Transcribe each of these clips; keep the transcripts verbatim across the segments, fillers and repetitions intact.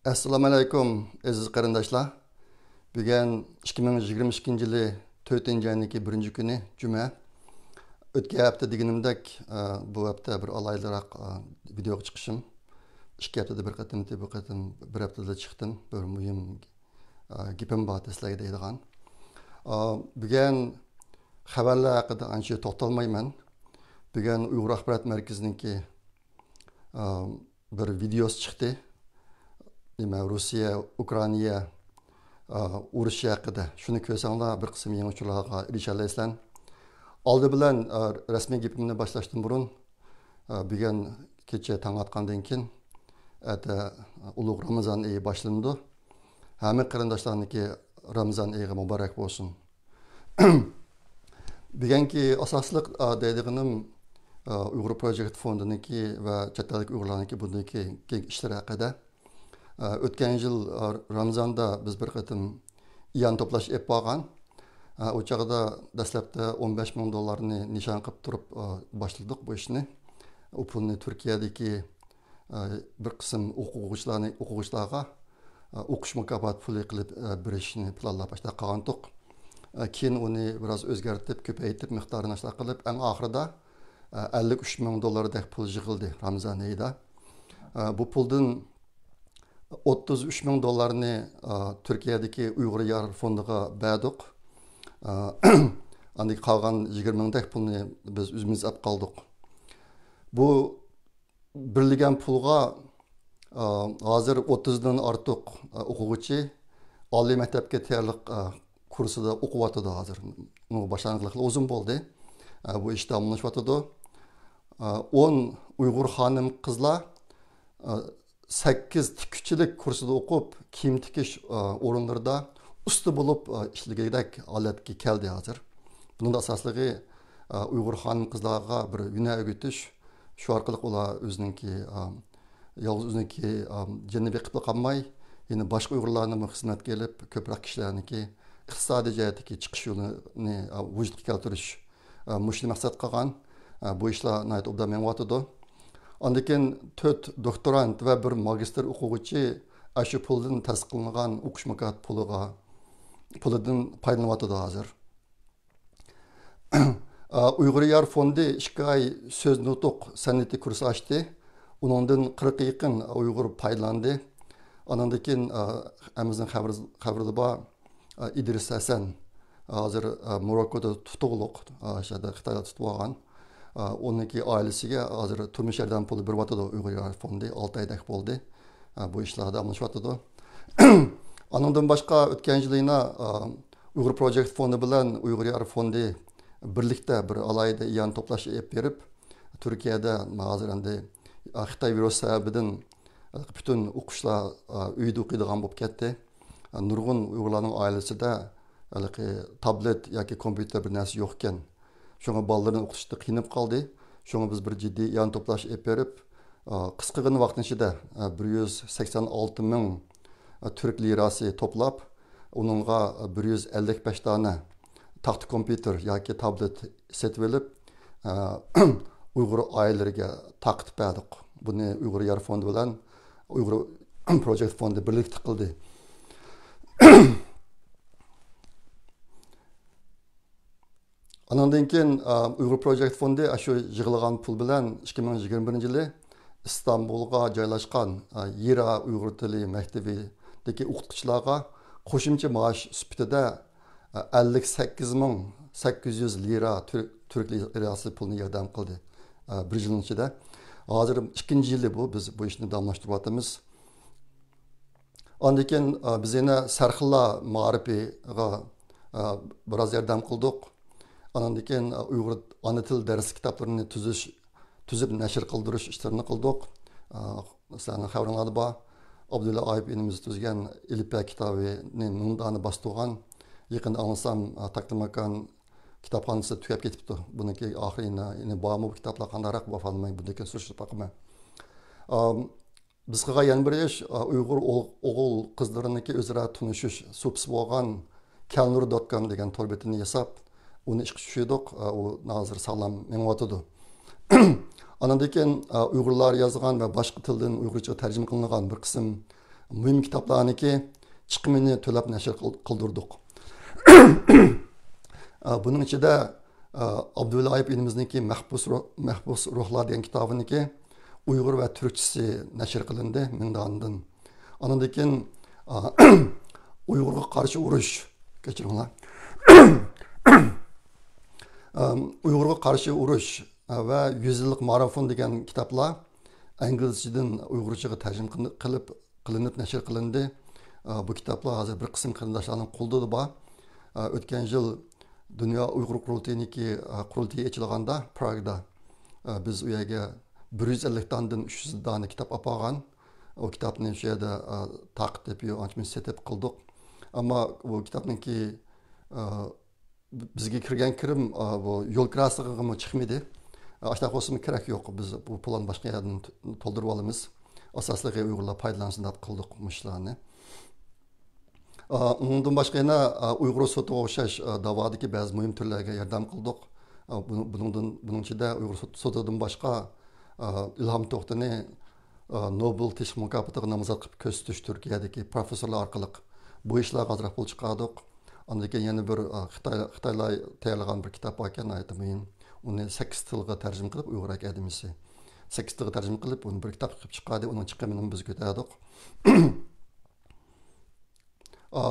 ئەسسالامۇ ئەلەيكۇم، ئەزىز قېرىنداشلار. بۈگۈن ئىككى مىڭ يىگىرمە ئىككىنچى يىلى تۆتىنچى ئاينىڭكى بىرىنچى كۈنى، جۈمە. ئۆتكەن ھەپتە دېگىنىمدەك، ئە، بۇ ھەپتە بىر ئالاھىدىراق، ئە، ۋىدېئوغا چىقىشىم. ئىككى ھەپتىدە بىر قېتىم، بۇ قېتىم بىر ھەپتىدە چىقتىم. بىر مۇھىم، ئە، گېپىم بار سىلەرگە دەيدىغان. ئە، بۈگۈن خەۋەرلەر ھەققىدە ئانچە توختالمايمەن. بۈگۈن ئۇيغۇر ئاخبارات مەركىزىنىڭكى ئا، بىر ۋىدېوسى چىقتى. نېمە، روسىيە، ئۇكرائىنىيە، ئا، ئۇرۇشى ھەققىدە. شۇنى كۆرسەڭلار، بىر قىسىم يېڭى ئۇچۇرلارغا ئېرىشەلەيسىلەر. ئالدى بىلەن، ئا، رەسمىي گېپىمنى باشلاشتىن بۇرۇن، ئا، بۈگۈن كېچە تاڭ ئاتقاندىن كېيىن، ئەتە ئۇلۇغ رامىزان ئېيى باشلىنىدۇ. ھەممە قېرىنداشلارنىڭكى رامىزان ئېيىغا مۇبارەك بولسۇن. بۈگۈنكى ئاساسلىق، ئا، دەيدىغىنىم، ئا، ئۇيغۇر پروجېكت فوندىنىڭكى ۋە چەت ئەلدىكى ئۇيغۇرلارنىڭكى بۇندىكى كېيىنكى ئىشلىرى ھەققىدە. ئا، ئۆتكەن يىل، ئا، رامىزاندا بىز بىر قېتىم ئىئانە توپلاش ئېلىپ بارغان. ئا، ئۇ چاغدا دەسلەپتە ئون بەش مىڭ دوللارنى نىشان قىلىپ تۇرۇپ، ئا، باشلىدۇق بۇ ئىشنى. ئۇ پۇلنى تۈركىيەدىكى ئە، بىر قىسىم ئوقۇغۇچىلارنى، ئوقۇغۇچىلارغا، ئە، ئوقۇش مۇكاپات پۇلى قىلىپ، ئە، بېرىشنى پىلانلاپ باشلاپ قالغانتۇق. ئە، كېيىن ئۇنى بىراز ئۆزگەرتىپ، كۆپەيتىپ، مىقدارىنى ئاشۇنداق قىلىپ، ئەڭ ئاخىرىدا، ئە، ئەللىك ئۈچ مىڭ دوللاردەك پۇل يىغىلدى رامىزان ئېيىدا. ئە، بۇ پۇلدىن ئوتتۇز ئۈچ مىڭ دوللارنى، ئە، تۈركىيەدىكى ئۇيغۇر يار فوندىغا بەردۇق. ئە، ئاندىن قالغان يىگىرمە مىڭدەك پۇلنى بىز ئۆزىمىز ئەپ قالدۇق. بۇ بېرىلگەن پۇلغا، ئا، ھازىر ئوتتۇزدىن ئارتۇق، ئا، ئوقۇغۇچى ئالىي مەكتەپكە تەييارلىق، ئا، كۇرسىدا ئوقۇۋاتىدۇ ھازىر. بۇنىڭغا باشلانغىلى ئۇزۇن بولدى. ئا، بۇ ئىش داۋاملىشىۋاتىدۇ. ئا، ئون ئۇيغۇر خانىم قىزلار، ئا، سەككىز تىككۈچىلىك كۇرسىدا ئوقۇپ، كىيىم تىكىش، ئا، ئورۇنلىرىدا ئۇستا بولۇپ، ئا، ئىشلىگۈدەك ھالەتكە كەلدى ھازىر. بۇنىڭدا ئاساسلىقى، ئا، ئۇيغۇر خانىم قىزلارغا بىر ھۈنەر ئۆگىتىش، شۇ ئارقىلىق ئۇلار ئۆزىنىڭكى، ئا، يالغۇز ئۆزىنىڭكى، ئا، جېنىنى بېقىپلا قالماي، يەنە باشقا ئۇيغۇرلارنىمۇ خىزمەتكە ئېلىپ، كۆپرەك كىشىلەرنىڭكى ئىقتىسادىي جەھەتتىكى چىقىش يولىنى، ئا، ۋۇجۇدقا كەلتۈرۈش، ئا، مۇشۇنى مەقسەت قىلغان. ئا، بۇ ئىشلار ناھايىتى ئوبدان مېڭىۋاتىدۇ. ئاندىن كېيىن تۆت دوكتورانت ۋە بىر ماگىستىر ئوقۇغۇچى ئاشۇ پۇلدىن تەسىس قىلىنغان ئوقۇش مۇكاپات پۇلىغا، پۇلىدىن پايدىلىنىۋاتىدۇ ھازىر. ئۇيغۇر يار فوندى ئىككى ئاي سۆز نۇتۇق سەنئىتى كۇرسى ئاچتى. ئۇنىڭدىن قىرىققا يېقىن ئۇيغۇر پايدىلاندى. ئانىڭدىن كېيىن، ھەممىمىزنىڭ خەۋىرى، خەۋىرىدە بار، ئىدرىس ھەسەن، ھازىر، موروككودا تۇتۇقلۇق، شۇ يەردە خىتايلار تۇتۇپ ئالغان. ئۇنىڭكى ئائىلىسىگە ھازىر تۇرمۇش ياردەم پۇلى بېرىۋاتىدۇ ئۇيغۇر يار فوندى، ئالتە ئايدەك بولدى. بۇ ئىشلار داۋاملىشىۋاتىدۇ. ئانىڭدىن باشقا ئۆتكەن يىلى يەنە، ئۇيغۇر پروجېكت فوندى بىلەن ئۇيغۇر يار فوندى بىرلىكتە بىر ئالاھىدە ئىئانە توپلاش ئېلىپ بېرىپ، تۈركىيەدە ھازىر ئەمدى خىتاي ۋىرۇسى سەۋەبىدىن پۈتۈن ئوقۇشلار ئۆيدە ئوقۇيدىغان بولۇپ كەتتى. نۇرغۇن ئۇيغۇرلارنىڭ ئائىلىسىدە ھېلىقى تابلېت ياكى كومپيۇتېر بىر نەرسە يوق ئىكەن. شۇڭا بالىلىرىنى ئوقۇتۇشتا قىينىلىپ قالدى. شۇڭا بىز بىر جىددىي ئىئانە توپلاش ئېلىپ بېرىپ، ئا، قىسقىغىنە ۋاقىتنىڭ ئىچىدە، ئا، بىر يۈز سەكسەن ئالتە مىڭ، ئا، تۈرك لىراسى توپلاپ، ئۇنىڭغا، ئا، بىر يۈز ئەللىك بەش دانە تاختا كومپيۇتېر ياكى تابلېت سېتىۋېلىپ، ئا، ئۇيغۇر ئائىلىلىرىگە تارقىتىپ بەردۇق. بۇنى ئۇيغۇر يار فوندى بىلەن ئۇيغۇر پروجېكت فوندى بىرلىكتە قىلدى. ئانىڭدىن كېيىن، ئا، ئۇيغۇر پروجېكت فوندى ئاشۇ يىغىلغان پۇل بىلەن ئىككى مىڭ يىگىرمە بىرىنچى يىلى ئىستانبۇلغا جايلاشقان، ئا، ھىرا ئۇيغۇر تىلى مەكتىۋىدىكى ئوقۇتقۇچىلارغا قوشۇمچە مائاش سۈپىتىدە، ئا، ئەللىك سەككىز مىڭ سەككىز يۈز لىرا، تۈرك، تۈرك لىراسى پۇلنى ياردەم قىلدى، ئا، بىر يىلنىڭ ئىچىدە. ھازىر ئىككىنچى يىلى بۇ، بىز بۇ ئىشنى داۋاملاشتۇرۇۋاتىمىز. ئاندىن كېيىن، ئا، بىز يەنە سەرخىللار مائارىپىغا، ئا، بىراز ياردەم قىلدۇق. ئاندىن كېيىن، ئا، ئۇيغۇر ئانا تىل دەرس كىتابلىرىنى تۈزۈش، تۈزۈپ نەشر قىلدۇرۇش ئىشلىرىنى قىلدۇق. ئا، سىلەرنىڭ خەۋىرىڭلاردا بار. ئابدۇللا ئايۇپ ئىنىمىز تۈزگەن ئېلىپبە كىتابىنى مىڭ دانە باستۇرغان. يېقىندا ئاڭلىسام، ئا، تاكتاماكان كىتابخانىسى تۈگەپ كېتىپتۇ. بۇنىڭكى ئاخىرى يەنە، يەنە بارمۇ بۇ كىتابلار، قانداقراق، باقالماي، بۇنىڭدىن كېيىن سۈرۈشتۈرۈپ باقىمەن. ئا، بىز قىلغان يەنە بىر ئىش، ئۇيغۇر ئوغ-، ئوغۇل قىزلىرىنىڭكى ئۆزئارا تونۇشۇش سۇپىسى بولغان كەلنۇر دوت كوم دېگەن تور بېتىنى ياساپ، ئۇنى ئىشقا چۈشۈردۇق. ئۇ ھازىر ساغلام مېڭىۋاتىدۇ. ئانىڭدىن كېيىن، ئۇيغۇرلار يازغان ۋە باشقا تىلدىن ئۇيغۇرچىغا تەرجىمە قىلىنغان بىر قىسىم مۇھىم كىتابلارنىڭكى چىقىمىنى تۆلەپ نەشر قىل-، قىلدۇردۇق. ئا، بۇنىڭ ئىچىدە، ئا، ئابدۇۋەلى ئايۇپ ئىنىمىزنىڭكى مەھبۇس روھ-، مەھبۇس روھلار دېگەن كىتابىنىڭكى ئۇيغۇر ۋە تۈركچىسى نەشر قىلىندى مىڭداندىن. ئاندىن كېيىن، ئا، ئۇيغۇرغا قارشى ئۇرۇش، كەچۈرۈڭلار. ئا، ئۇيغۇرغا قارشى ئۇرۇش، ئا، ۋە يۈز يىللىق مارافون دېگەن كىتابلار ئىنگلىزچىدىن ئۇيغۇرچىغا تەرجىمە قىلىنىپ، قىلىنىپ نەشر قىلىندى. ئا، بۇ كىتابلار ھازىر بىر قىسىم قېرىنداشلارنىڭ قولىدا بار. ئا، ئۆتكەن يىل دۇنيا ئۇيغۇر قۇرۇلتىيىنىڭكى، ئا، قۇرۇلتىيى ئېچىلغاندا پراگدا، ئا، بىز ئۇ يەرگە بىر يۈز ئەللىك دانىدىن ئۈچ يۈز دانە كىتاب ئاپارغان. ئۇ كىتابنى شۇ يەردە، ئا، تارقىتىپ، ئانچە مۇنچە سېتىپ قىلدۇق. ئەمما بۇ كىتابنىڭكى، ئا، بىزگە كىرگەن كىرىم، ئا، بۇ يول كىراسىغىمۇ چىقمىدى. ئا، ئاشۇنداق بولسىمۇ كېرەك يوق، بىز بۇ پۇلنى باشقا يەردىن تولدۇرۇپ ئالىمىز. ئاساسلىقى ئۇيغۇرلار پايدىلانسۇن دەپ قىلدۇق مۇشۇلارنى. ئا، ئۇنىڭدىن باشقا يەنە، ئا، ئۇيغۇر سوتىغا ئوخشاش، ئا، داۋادىكى بەزى مۇھىم تۈرلەرگە ياردەم قىلدۇق. ئا، بۇنىڭ-، بۇنىڭدىن، بۇنىڭ ئىچىدە ئۇيغۇر سوت-، سوتىدىن باشقا، ئا، ئىلھام توختىنى، ئا، نوبېل تىنچلىق مۇكاپاتىغا نامزات قىلىپ كۆرسىتىش تۈركىيەدىكى پروفېسسورلار ئارقىلىق بۇ ئىشلارغا ئازراق پۇل چىقاردۇق. ئاندىن كېيىن يەنە بىر، ئا، خىتاي، خىتايلار تەييارلىغان بىر كىتاب باركەن، ناھايىتى مۇھىم. ئۇنى سەككىز تىلغا تەرجىمە قىلىپ، ئۇيغۇر ئاكادېمىيىسى سەككىز تىلغا تەرجىمە قىلىپ، ئۇنى بىر كىتاب قىلىپ چىقاردى. ئۇنىڭ چىقىمىنى بىز كۆتەردۇق. ئا،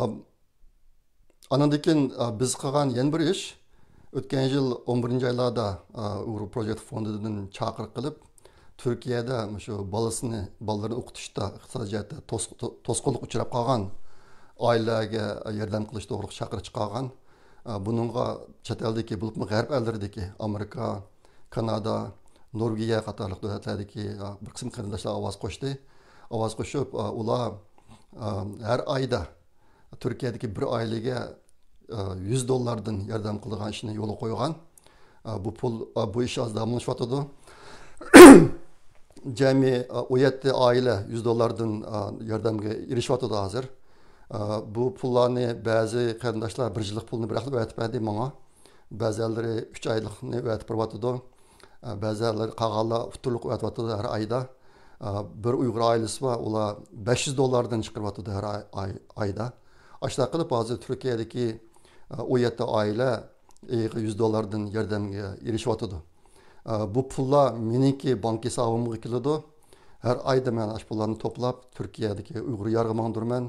ئانىڭدىن كېيىن، ئا، بىز قىلغان يەنە بىر ئىش، ئۆتكەن يىل ئون بىرىنچى ئايلاردا، ئا، ئۇيغۇر پروجېكت فوندىدىن چاقىرىق قىلىپ، تۈركىيەدە مۇشۇ بالىسىنى، بالىلىرىنى ئوقۇتۇشتا ئىقتىسادىي جەھەتتە توس-، تو-، توسقۇنلۇق ئۇچراپ قالغان ئائىلىلەرگە ياردەم قىلىش توغرىلىق چاقىرىق چىقارغان. ئا، بۇنىڭغا چەت ئەلدىكى، بولۇپمۇ غەرب ئەللىرىدىكى ئامېرىكا، كانادا، نورۋېگىيە قاتارلىق دۆلەتلەردىكى، ئا، بىر قىسىم قېرىنداشلار ئاۋاز قوشتى. ئاۋاز قوشۇپ، ئا، ئۇلار، ئا، ھەر ئايدا تۈركىيەدىكى بىر ئائىلىگە، ئا، يۈز دوللاردىن ياردەم قىلىدىغان ئىشنى يولغا قويغان. ئا، بۇ پۇل، ئا، بۇ ئىش ھازىر داۋاملىشىۋاتىدۇ. جەمئىي، ئا، ئون يەتتە ئائىلە يۈز دوللاردىن، ئا، ياردەمگە ئېرىشىۋاتىدۇ ھازىر. ئا، بۇ پۇللارنى بەزى قېرىنداشلار بىر يىللىق پۇلنى بىر ئەخلەپ ئەۋەتىپ بەردى ماڭا. بەزىلىرى ئۈچ ئايلىقنى ئەۋەتىپ بېرىۋاتىدۇ. ئا، بەزىلىرى قالغانلار ئۇتتۇرلۇق ئەۋەتىۋاتىدۇ ھەر ئايدا. ئا، بىر ئۇيغۇر ئائىلىسى بار، ئۇلار بەش يۈز دوللاردىن چىقىرىۋاتىدۇ ھەر ئاي، ئاي، ئايدا. ئاشۇنداق قىلىپ ھازىر تۈركىيەدىكى، ئا، ئون يەتتە ئائىلە ئېيىغا يۈز دوللاردىن ياردەمگە ئېرىشىۋاتىدۇ. ئا، بۇ پۇللار مېنىڭكى بانكا ھېسابىمغا كېلىدۇ. ھەر ئايدا مەن ئاشۇ پۇللارنى توپلاپ، تۈركىيەدىكى ئۇيغۇر يارغا ماڭدۇرىمەن.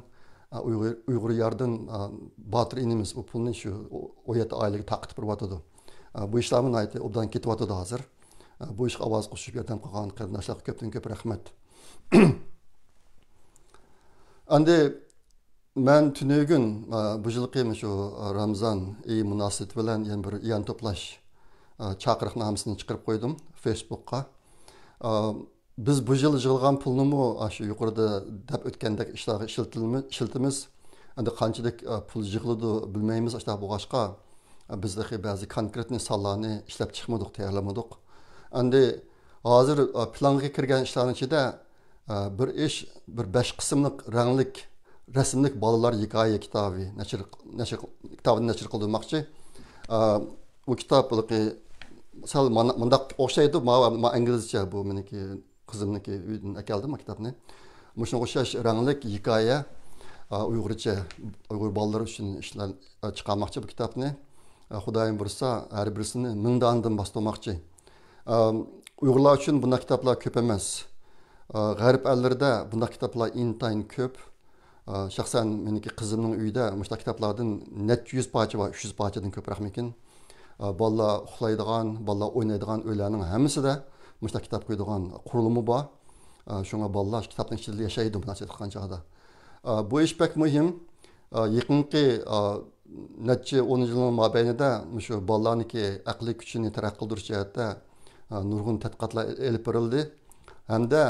ئا، ئۇيغۇر، ئۇيغۇر ياردىن، ئا، باتۇر ئىنىمىز ئۇ پۇلنى شۇ ئون يەتتە ئائىلىگە تارقىتىپ بېرىۋاتىدۇ. ئا، بۇ ئىشلارمۇ ناھايىتى ئوبدان كېتىۋاتىدۇ ھازىر. ئا، بۇ ئىشقا ئاۋاز قوشۇپ ياردەم قىلغان قېرىنداشلارغا كۆپتىن كۆپ رەھمەت. ئەمدى مەن تۈنۈگۈن، ئا، بۇ يىلقى مۇشۇ، ئا، رامزان ئېيى مۇناسىۋىتى بىلەن يەنە بىر ئىئانە توپلاش، ئا، چاقىرىقنامىسىنى چىقىرىپ قويدۇم فېيسبۇكقا. ئا، بىز بۇ يىل يىغىلغان پۇلنىمۇ، ئا، شۇ يۇقىرىدا دەپ ئۆتكەندەك ئىشلارغا ئىشلىتىلمە-، ئىشلىتىمىز. ئەمدى قانچىلىك، ئا، پۇل يىغىلىدۇ بىلمەيمىز. ئاشۇنداق بولغاچقا، ئا، بىز تېخى بەزى كونكرېتنى سانلارنى ئىشلەپ چىقمىدۇق، تەييارلىمىدۇق. ئەمدى ھازىر، ئا، پىلانغا كىرگەن ئىشلارنىڭ ئىچىدە، ئە، بىر ئىش، بىر بەش قىسىملىق رەڭلىك رەسىملىك بالىلار ھېكايە كىتابى نەشر، نەشر، كىتابىنى نەشر قىلدۇرماقچى. ئە، ئۇ كىتاب ھېلىقى سەل مانا مۇنداق ئوخشايدۇ، ما، ما ئىنگلىزچە، بۇ مېنىڭكى قىزىمنىڭكى، ئۆيدىن ئەكەلدىم بۇ كىتابنى. مۇشۇنىڭغا ئوخشاش رەڭلىك ھېكايە، ئە، ئۇيغۇرچە، ئۇيغۇر بالىلىرى ئۈچۈن ئىشلار، ئە، چىقارماقچى بۇ كىتابنى. ئە، خۇدايىم بۇيرۇسا، ھەر بىرسىنى مىڭ دانىدىن باستۇرماقچى. ئە، ئۇيغۇرلار ئۈچۈن بۇنداق كىتابلار كۆپ ئەمەس. ئە، غەرب ئەللىرىدە بۇنداق كىتابلار ئىنتايىن كۆپ. ئە، شەخسەن مېنىڭكى قىزىمنىڭ ئۆيىدە مۇشۇنداق كىتابلاردىن نەچچە يۈز پارچە بار، ئۈچ يۈز پارچىدىن كۆپرەكمىكىن. ئە، بالىلار ئۇخلايدىغان، بالىلار ئوينايدىغان ئۆيلەرنىڭ ھەممىسىدە مۇشۇنداق كىتاب قويىدىغان قۇرۇلما بار. ئە، شۇڭا بالىلار شۇ كىتابنىڭ ئىچىدە ياشايدۇ، مۇناسىۋەت قىلغان چاغدا. ئە، بۇ ئىش بەك مۇھىم. ئە، يېقىنقى، ئە، نەچچە ئون يىلنىڭ مابەينىدە مۇشۇ بالىلارنىڭكى ئەقلىي كۈچىنى تەرەققىي قىلدۇرۇش جەھەتتە، ئە، نۇرغۇن تەتقىقاتلار ئېلىپ بېرىلدى ھەمدە،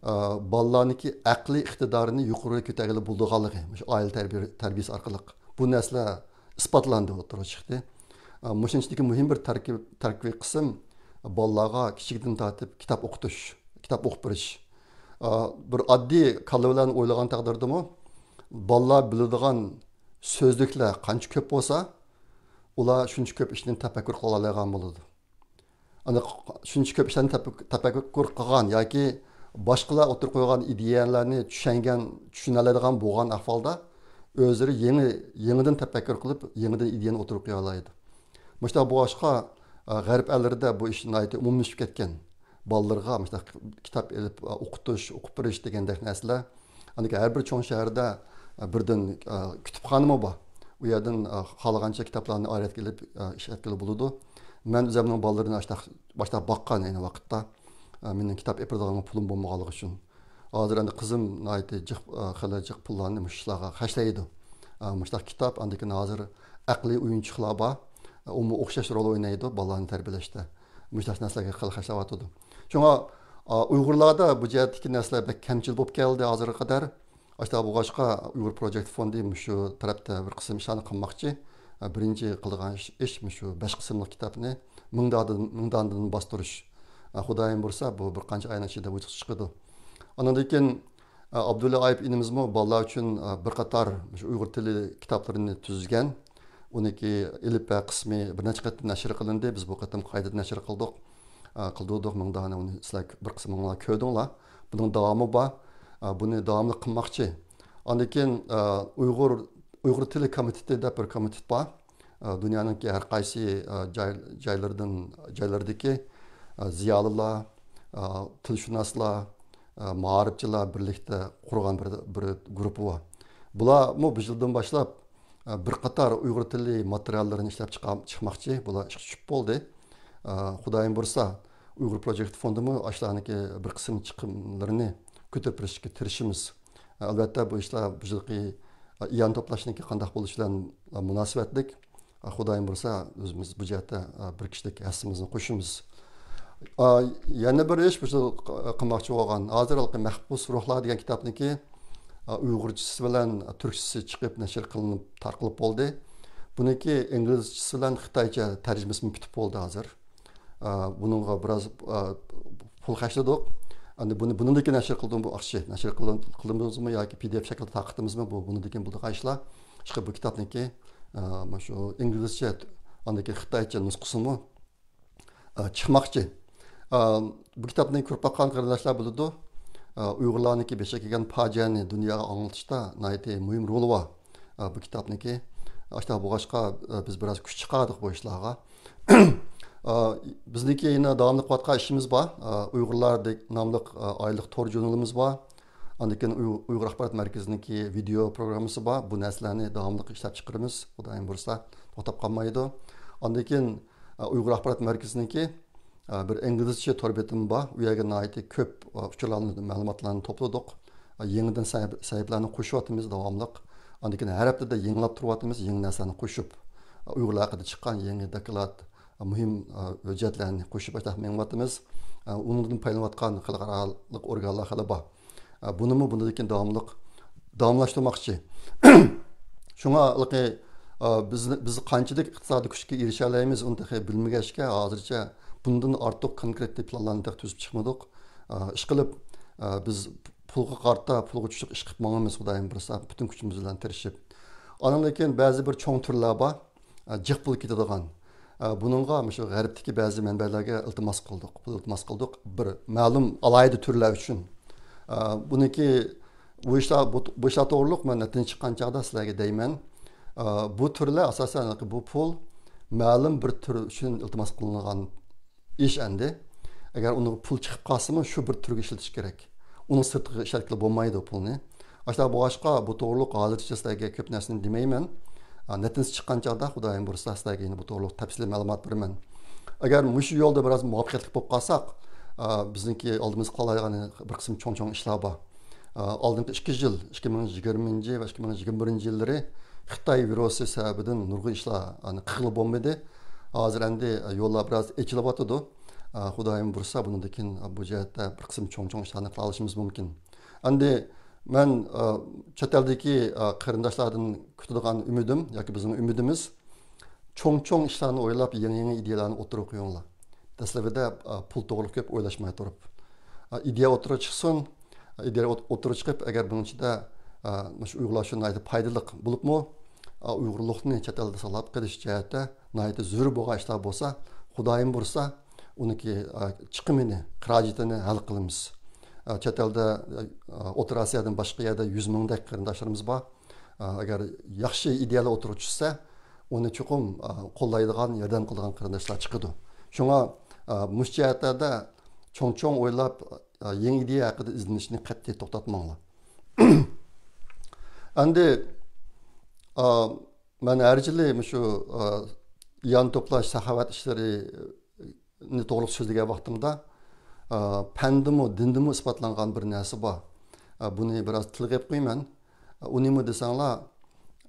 ئە، بالىلارنىڭكى ئەقلىي ئىقتىدارىنى يۇقىرى كۆتەرگىلى بولىدىغانلىقى مۇشۇ ئائىلە تەربىيە-، تەربىيىسى ئارقىلىق بۇ نەرسىلەر ئىسپاتلاندى، ئوتتۇرىغا چىقتى. ئە، مۇشۇنىڭ ئىچىدىكى مۇھىم بىر تەركىب-، تەركىبىي قىسىم بالىلارغا كىچىكىدىن تارتىپ كىتاب ئوقۇتۇش، كىتاب ئوقۇپ بېرىش. ئە، بىر ئاددىي كاللا بىلەن ئويلىغان تەقدىردىمۇ بالىلار بىلىدىغان سۆزلۈكلەر قانچە كۆپ بولسا، ئۇلار شۇنچە كۆپ ئىشنى تەپەككۇر قىلالايدىغان بولىدۇ. ئەنە شۇنچە كۆپ ئىشلارنى تەپەك-، تەپەككۇر قىلغان ياكى باشقىلار ئوتتۇرىغا قويغان ئىدىيەلەرنى چۈشەنگەن، چۈشىنەلەيدىغان بولغان ئەھۋالدا، ئۆزلىرى يېڭى، يېڭىدىن تەپەككۇر قىلىپ، يېڭىدىن ئىدىيەنى ئوتتۇرىغا قويالايدۇ. مۇشۇنداق بولغاچقا، ئە، غەرب ئەللىرىدە بۇ ئىش ناھايىتى ئومۇملىشىپ كەتكەن. بالىلىرىغا مۇشۇنداق كىتاب ئېلىپ، ئە، ئوقۇتۇش، ئوقۇپ بېرىش دېگەندەك نەرسىلەر. ئاندىن كېيىن ھەر بىر چوڭ شەھەردە، ئە، بىردىن، ئە، كۇتۇپخانىمۇ بار. ئۇ يەردىن، ئە، خالىغانچە كىتابلارنى ئايرىۋەتكىلى، ئە، ئىشلەتكىلى بولىدۇ. مەن ئۆزۈمنىڭ بالىلىرىنى ئاشتاق، باشلاپ باققان ئەينى ۋاقىتتا. ئە، مېنىڭ كىتاب ئېپىرىدىغان پۇلۇم بولمىغانلىقى ئۈچۈن. ھازىر ئەمدى قىزىم ناھايىتى جىق، ئە، خېلى جىق پۇللارنى مۇشۇ ئىشلارغا خەجلەيدۇ. ئە، مۇشۇنداق كىتاب، ئاندىن كېيىن ھازىر ئەقلىي ئويۇنچۇقلار بار. ئە، ئۇمۇ ئوخشاش رول ئوينايدۇ بالىلارنى تەربىيەلەشتە. مۇشۇنداق نەرسىلەرگە خېلى خەجلەۋاتىدۇ. شۇڭا، ئە، ئۇيغۇرلاردا بۇ جەھەتتىكى نەرسىلەر بەك كەمچىل بولۇپ كەلدى ھازىرغا قەدەر. ئاشۇنداق بولغاچقا، ئۇيغۇر پروجېكت فوندى مۇشۇ تەرەپتە بىر قىسىم ئىشلارنى قىلماقچى. ئە، بىرىنچى قىلىدىغان ئىش، ئىش مۇشۇ بەش قىسىملىق كىتابنى مىڭ دانىدىن، مىڭ دانىدىن باستۇرۇش. ئە، خۇدايىم بۇيرۇسا، بۇ بىر قانچە ئاينىڭ ئىچىدە ۋۇجۇدقا چىقىدۇ. ئاندىن كېيىن، ئە، ئابدۇللا ئايۇپ ئىنىمىزمۇ بالىلار ئۈچۈن، ئە، بىر قاتار مۇشۇ ئۇيغۇر تىلى كىتابلىرىنى تۈزگەن. ئۇنىڭكى ئېلىپبە قىسمى بىر نەچچە قېتىم نەشر قىلىندى. بىز بۇ قېتىم قايتىدىن نەشر قىلدۇق. ئە، قىلدۇردۇق مىڭ دانە، ئۇنى سىلەر بىر قىسمىڭلار كۆردۈڭلار. بۇنىڭ داۋامى بار. ئە، بۇنى داۋاملىق قىلماقچى. ئاندىن كېيىن، ئە، ئۇيغۇر، ئۇيغۇر تىلى كومىتېتى دەپ بىر كومىتېت بار. ئە، دۇنيانىڭكى ھەر قايسى، ئە، جاي-، جايلىرىدىن، جايلىرىدىكى، ئە، زىيالىيلار، ئە، تىلشۇناسلار، ئە، مائارىپچىلار بىرلىكتە قۇرغان بىر، بىر گۇرۇپپا بار. بۇلارمۇ بۇ يىلدىن باشلاپ، ئە، بىر قاتار ئۇيغۇر تىلى ماتېرىياللىرىنى ئىشلەپ چىقار-، چىقماقچى. بۇلار ئىشقا چۈشۈپ بولدى. ئە، خۇدايىم بۇيرۇسا، ئۇيغۇر پروجېكت فوندىمۇ ئاشۇلارنىڭكى بىر قىسىم چىقىملىرىنى كۆتۈرۈپ بېرىشكە تىرىشىمىز. ئە، ئەلۋەتتە، بۇ ئىشلار بۇ يىلقى، ئە، ئىئانە توپلاشنىڭكى قانداق بولۇشى بىلەن، ئە، مۇناسىۋەتلىك. ئە، خۇدايىم بۇيرۇسا، ئۆزىمىز بۇ جەھەتتە، ئە، بىر كىشىلىك ھەسسىمىزنى قوشىمىز. ئا، يەنە بىر ئىش، بۇ يىل قىلماقچى بولغان، ھازىر ھېلىقى مەھبۇس روھلار دېگەن كىتابنىڭكى، ئا، ئۇيغۇرچىسى بىلەن تۈركچىسى چىقىپ نەشر قىلىنىپ تارقىلىپ بولدى. بۇنىڭكى ئىنگلىزچىسى بىلەن خىتايچە تەرجىمىسىمۇ پۈتۈپ بولدى ھازىر. ئا، بۇنىڭغا بىراز، ئا، پۇل خەجلىدۇق. ئەمدى بۇنى، بۇنىڭدىن كېيىن نەشر قىلدىمۇ بۇ ئاخشى؟ نەشر قىلدىمىزمۇ ياكى پى دى ئېف شەكلىدە تارقىتىمىزمۇ؟ بۇ، بۇنىڭدىن كېيىن بولىدىغان ئىشلار. ئىشقىلىپ بۇ كىتابنىڭكى، ئا، مانا شۇ ئىنگلىزچە، ئاندىن كېيىن خىتايچە نۇسخىسىمۇ ئا، چىقماقچى. ئا، بۇ كىتابنى كۆرۈپ باققان قېرىنداشلار بىلىدۇ. ئا، ئۇيغۇرلارنىڭكى بېشىغا كەلگەن پاجىئەنى دۇنياغا ئاڭلىتىشتا ناھايىتى مۇھىم رولى بار. ئا، بۇ كىتابنىڭكى. ئاشۇنداق بولغاچقا، ئا، بىز بىراز كۈچ چىقاردۇق بۇ ئىشلارغا. ئا، بىزنىڭكى يەنە داۋاملىق قىلىۋاتقان ئىشىمىز بار. ئا، ئۇيغۇرلار دېگ-، ناملىق، ئا، ئايلىق تور ژۇرنىلىمىز بار. ئاندىن كېيىن ئۇي-، ئۇيغۇر ئاخبارات مەركىزىنىڭكى ۋىدېئو پروگراممىسى بار. بۇ نەرسىلەرنى داۋاملىق ئىشلەپ چىقىرىمىز. خۇدايىم بۇيرۇسا، توختاپ قالمايدۇ. ئاندىن كېيىن، ئۇيغۇر ئاخبارات مەركىزىنىڭكى، ئە، بىر ئىنگلىزچە تور بېتىمى بار. ئۇ يەرگە ناھايىتى كۆپ، ئە، ئۇچۇرلارنى، مەلۇماتلارنى توپلىدۇق. ئە، يېڭىدىن سەھىپ-، سەھىپىلەرنى قوشۇۋاتىمىز داۋاملىق. ئاندىن كېيىن ھەر ھەپتىدە يېڭىلاپ تۇرۇۋاتىمىز، يېڭى نەرسىلەرنى قوشۇپ. ئە، ئۇيغۇرلار ھەققىدە چىققان يېڭى دوكلات، ئە، مۇھىم، ئە، ھۆججەتلەرنى قوشۇپ ئاشۇنداق مېڭىۋاتىمىز. ئە، ئۇنىڭدىن پايدىلىنىۋاتقان خەلقئارالىق ئورگانلار خېلى بار. ئە، بۇنىمۇ بۇنىڭدىن كېيىن داۋاملىق داۋاملاشتۇرماقچى. شۇڭا ھېلىقى، ئا، بىز، بىز قانچىلىك ئىقتىسادىي كۈچكە ئېرىشەلەيمىز، ئۇنى تېخى بىلمىگەچكە، ھازىرچە بۇندىن ئارتۇق كونكرېت پىلانلارنى تېخى تۈزۈپ چىقمىدۇق. ئا، ئىشقىلىپ، ئا، بىز پۇلغا قارىتا، پۇلغا چۈشلۈك ئىش قىلىپ ماڭىمىز، خۇدايىم بۇيرۇسا، پۈتۈن كۈچىمىز بىلەن تىرىشىپ. ئاندىن كېيىن بەزى بىر چوڭ تۈرلەر بار، ئا، جىق پۇل كېتىدىغان. ئا، بۇنىڭغا مۇشۇ غەربتىكى بەزى مەنبەلەرگە ئىلتىماس قىلدۇق، پۇل ئىلتىماس قىلدۇق، بىر مەلۇم ئالاھىدە تۈرلەر ئۈچۈن. ئا، بۇنىڭكى بۇ ئىشلار، بۇ، بۇ ئىشلار توغرۇلۇق مەن نەتىجە چىققان چاغدا سىلەرگە دەيمەن. ئا، بۇ تۈرلەر ئاساسەن بۇ پۇل مەلۇم بىر تۈر ئۈچۈن ئىلتىماس قىلىنغان ئىش ئەمدى. ئەگەر ئۇنىڭغا پۇل چىقىپ قالسىمۇ، شۇ بىر تۈرگە ئىشلىتىش كېرەك. ئۇنىڭ سىرتىغا ئىشلەتكىلى بولمايدۇ پۇلنى. ئاشۇنداق بولغاچقا، بۇ توغرۇلۇق ھازىرچە سىلەرگە كۆپ نەرسىنى دېمەيمەن. ئا، نەتىجىسى چىققان چاغدا، خۇدايىم بۇيرۇسا، سىلەرگە يەنە بۇ توغرۇلۇق تەپسىلىي مەلۇمات بېرىمەن. ئەگەر مۇشۇ يولدا بىراز مۇۋەپپەقىيەتلىك بولۇپ قالساق، ئا، بىزنىڭكى ئالدىمىزغا قويۇلغان بىر قىسىم چوڭ-چوڭ ئىشلار بار. ئا، ئالدىنقى ئىككى يىل، ئىككى مىڭ يىگىرمىنچى ۋە ئىككى مىڭ يىگىرمە بىرىنچى يىللىرى خىتاي ۋىرۇسى سەۋەبىدىن نۇرغۇن ئىشلار، ئانا، قىلغىلى بولمىدى. ھازىر ئەمدى يوللار بىراز ئېچىلىۋاتىدۇ. ئا، خۇدايىم بۇيرۇسا، بۇنىڭدىن كېيىن بۇ جەھەتتە بىر قىسىم چوڭ-چوڭ ئىشلارنى قىلالىشىمىز مۇمكىن. ئەمدى مەن، ئا، چەت ئەلدىكى، ئا، قېرىنداشلاردىن كۈتىدىغان ئۈمىدىم ياكى بىزنىڭ ئۈمىدىمىز، چوڭ-چوڭ ئىشلارنى ئويلاپ، يېڭى-يېڭى ئىدىيەلەرنى ئوتتۇرىغا قويۇڭلار. دەسلىپىدە، ئا، پۇل توغرىلىق كۆپ ئويلاشماي تۇرۇپ. ئا، ئىدىيە ئوتتۇرىغا چىقسۇن، ئا، ئىدىيە ئوت-، ئوتتۇرىغا چىقىپ، ئەگەر بۇنىڭ ئىچىدە، ئا، مۇشۇ ئۇيغۇرلار ئۈچۈن ناھايىتى پايدىلىق بولۇپمۇ، ئا، ئۇيغۇرلۇقنى چەت ئەلدە ساقلاپ قېلىش جەھەتتە ناھايىتى زۆرۈر بولغان ئىشلار بولسا، خۇدايىم بۇيرۇسا، ئۇنىڭكى، ئا، چىقىمىنى، خىراجىتىنى ھەل قىلىمىز. ئە، چەت ئەلدە، ئە، ئوتتۇرا ئاسىيادىن باشقا يەردە يۈز مىڭدەك قېرىنداشلىرىمىز بار. ئە، ئەگەر ياخشى ئىدىيەلەر ئوتتۇرىغا چۈشسە، ئۇنى چوقۇم، ئە، قوللايدىغان، ياردەم قىلىدىغان قېرىنداشلار چىقىدۇ. شۇڭا، ئە، مۇشۇ جەھەتلەردە چوڭ-چوڭ ئويلاپ، ئە، يېڭى ئىدىيە ھەققىدە ئىزدىنىشنى قەتئىي توختاتماڭلار. ئەمدى، ئە، مەن ھەر يىلى مۇشۇ، ئە، يان توپلاش، ساخاۋەت ئىشلىرى نى توغرۇلۇق سۆزلىگەن ۋاقتىمدا، ئا، پەندىمۇ، دىندىمۇ ئىسپاتلانغان بىر نەرسە بار. ئا، بۇنى بىراز تىلغا ئېلىپ قويىمەن. ئا، ئۇ نېمە دېسەڭلار،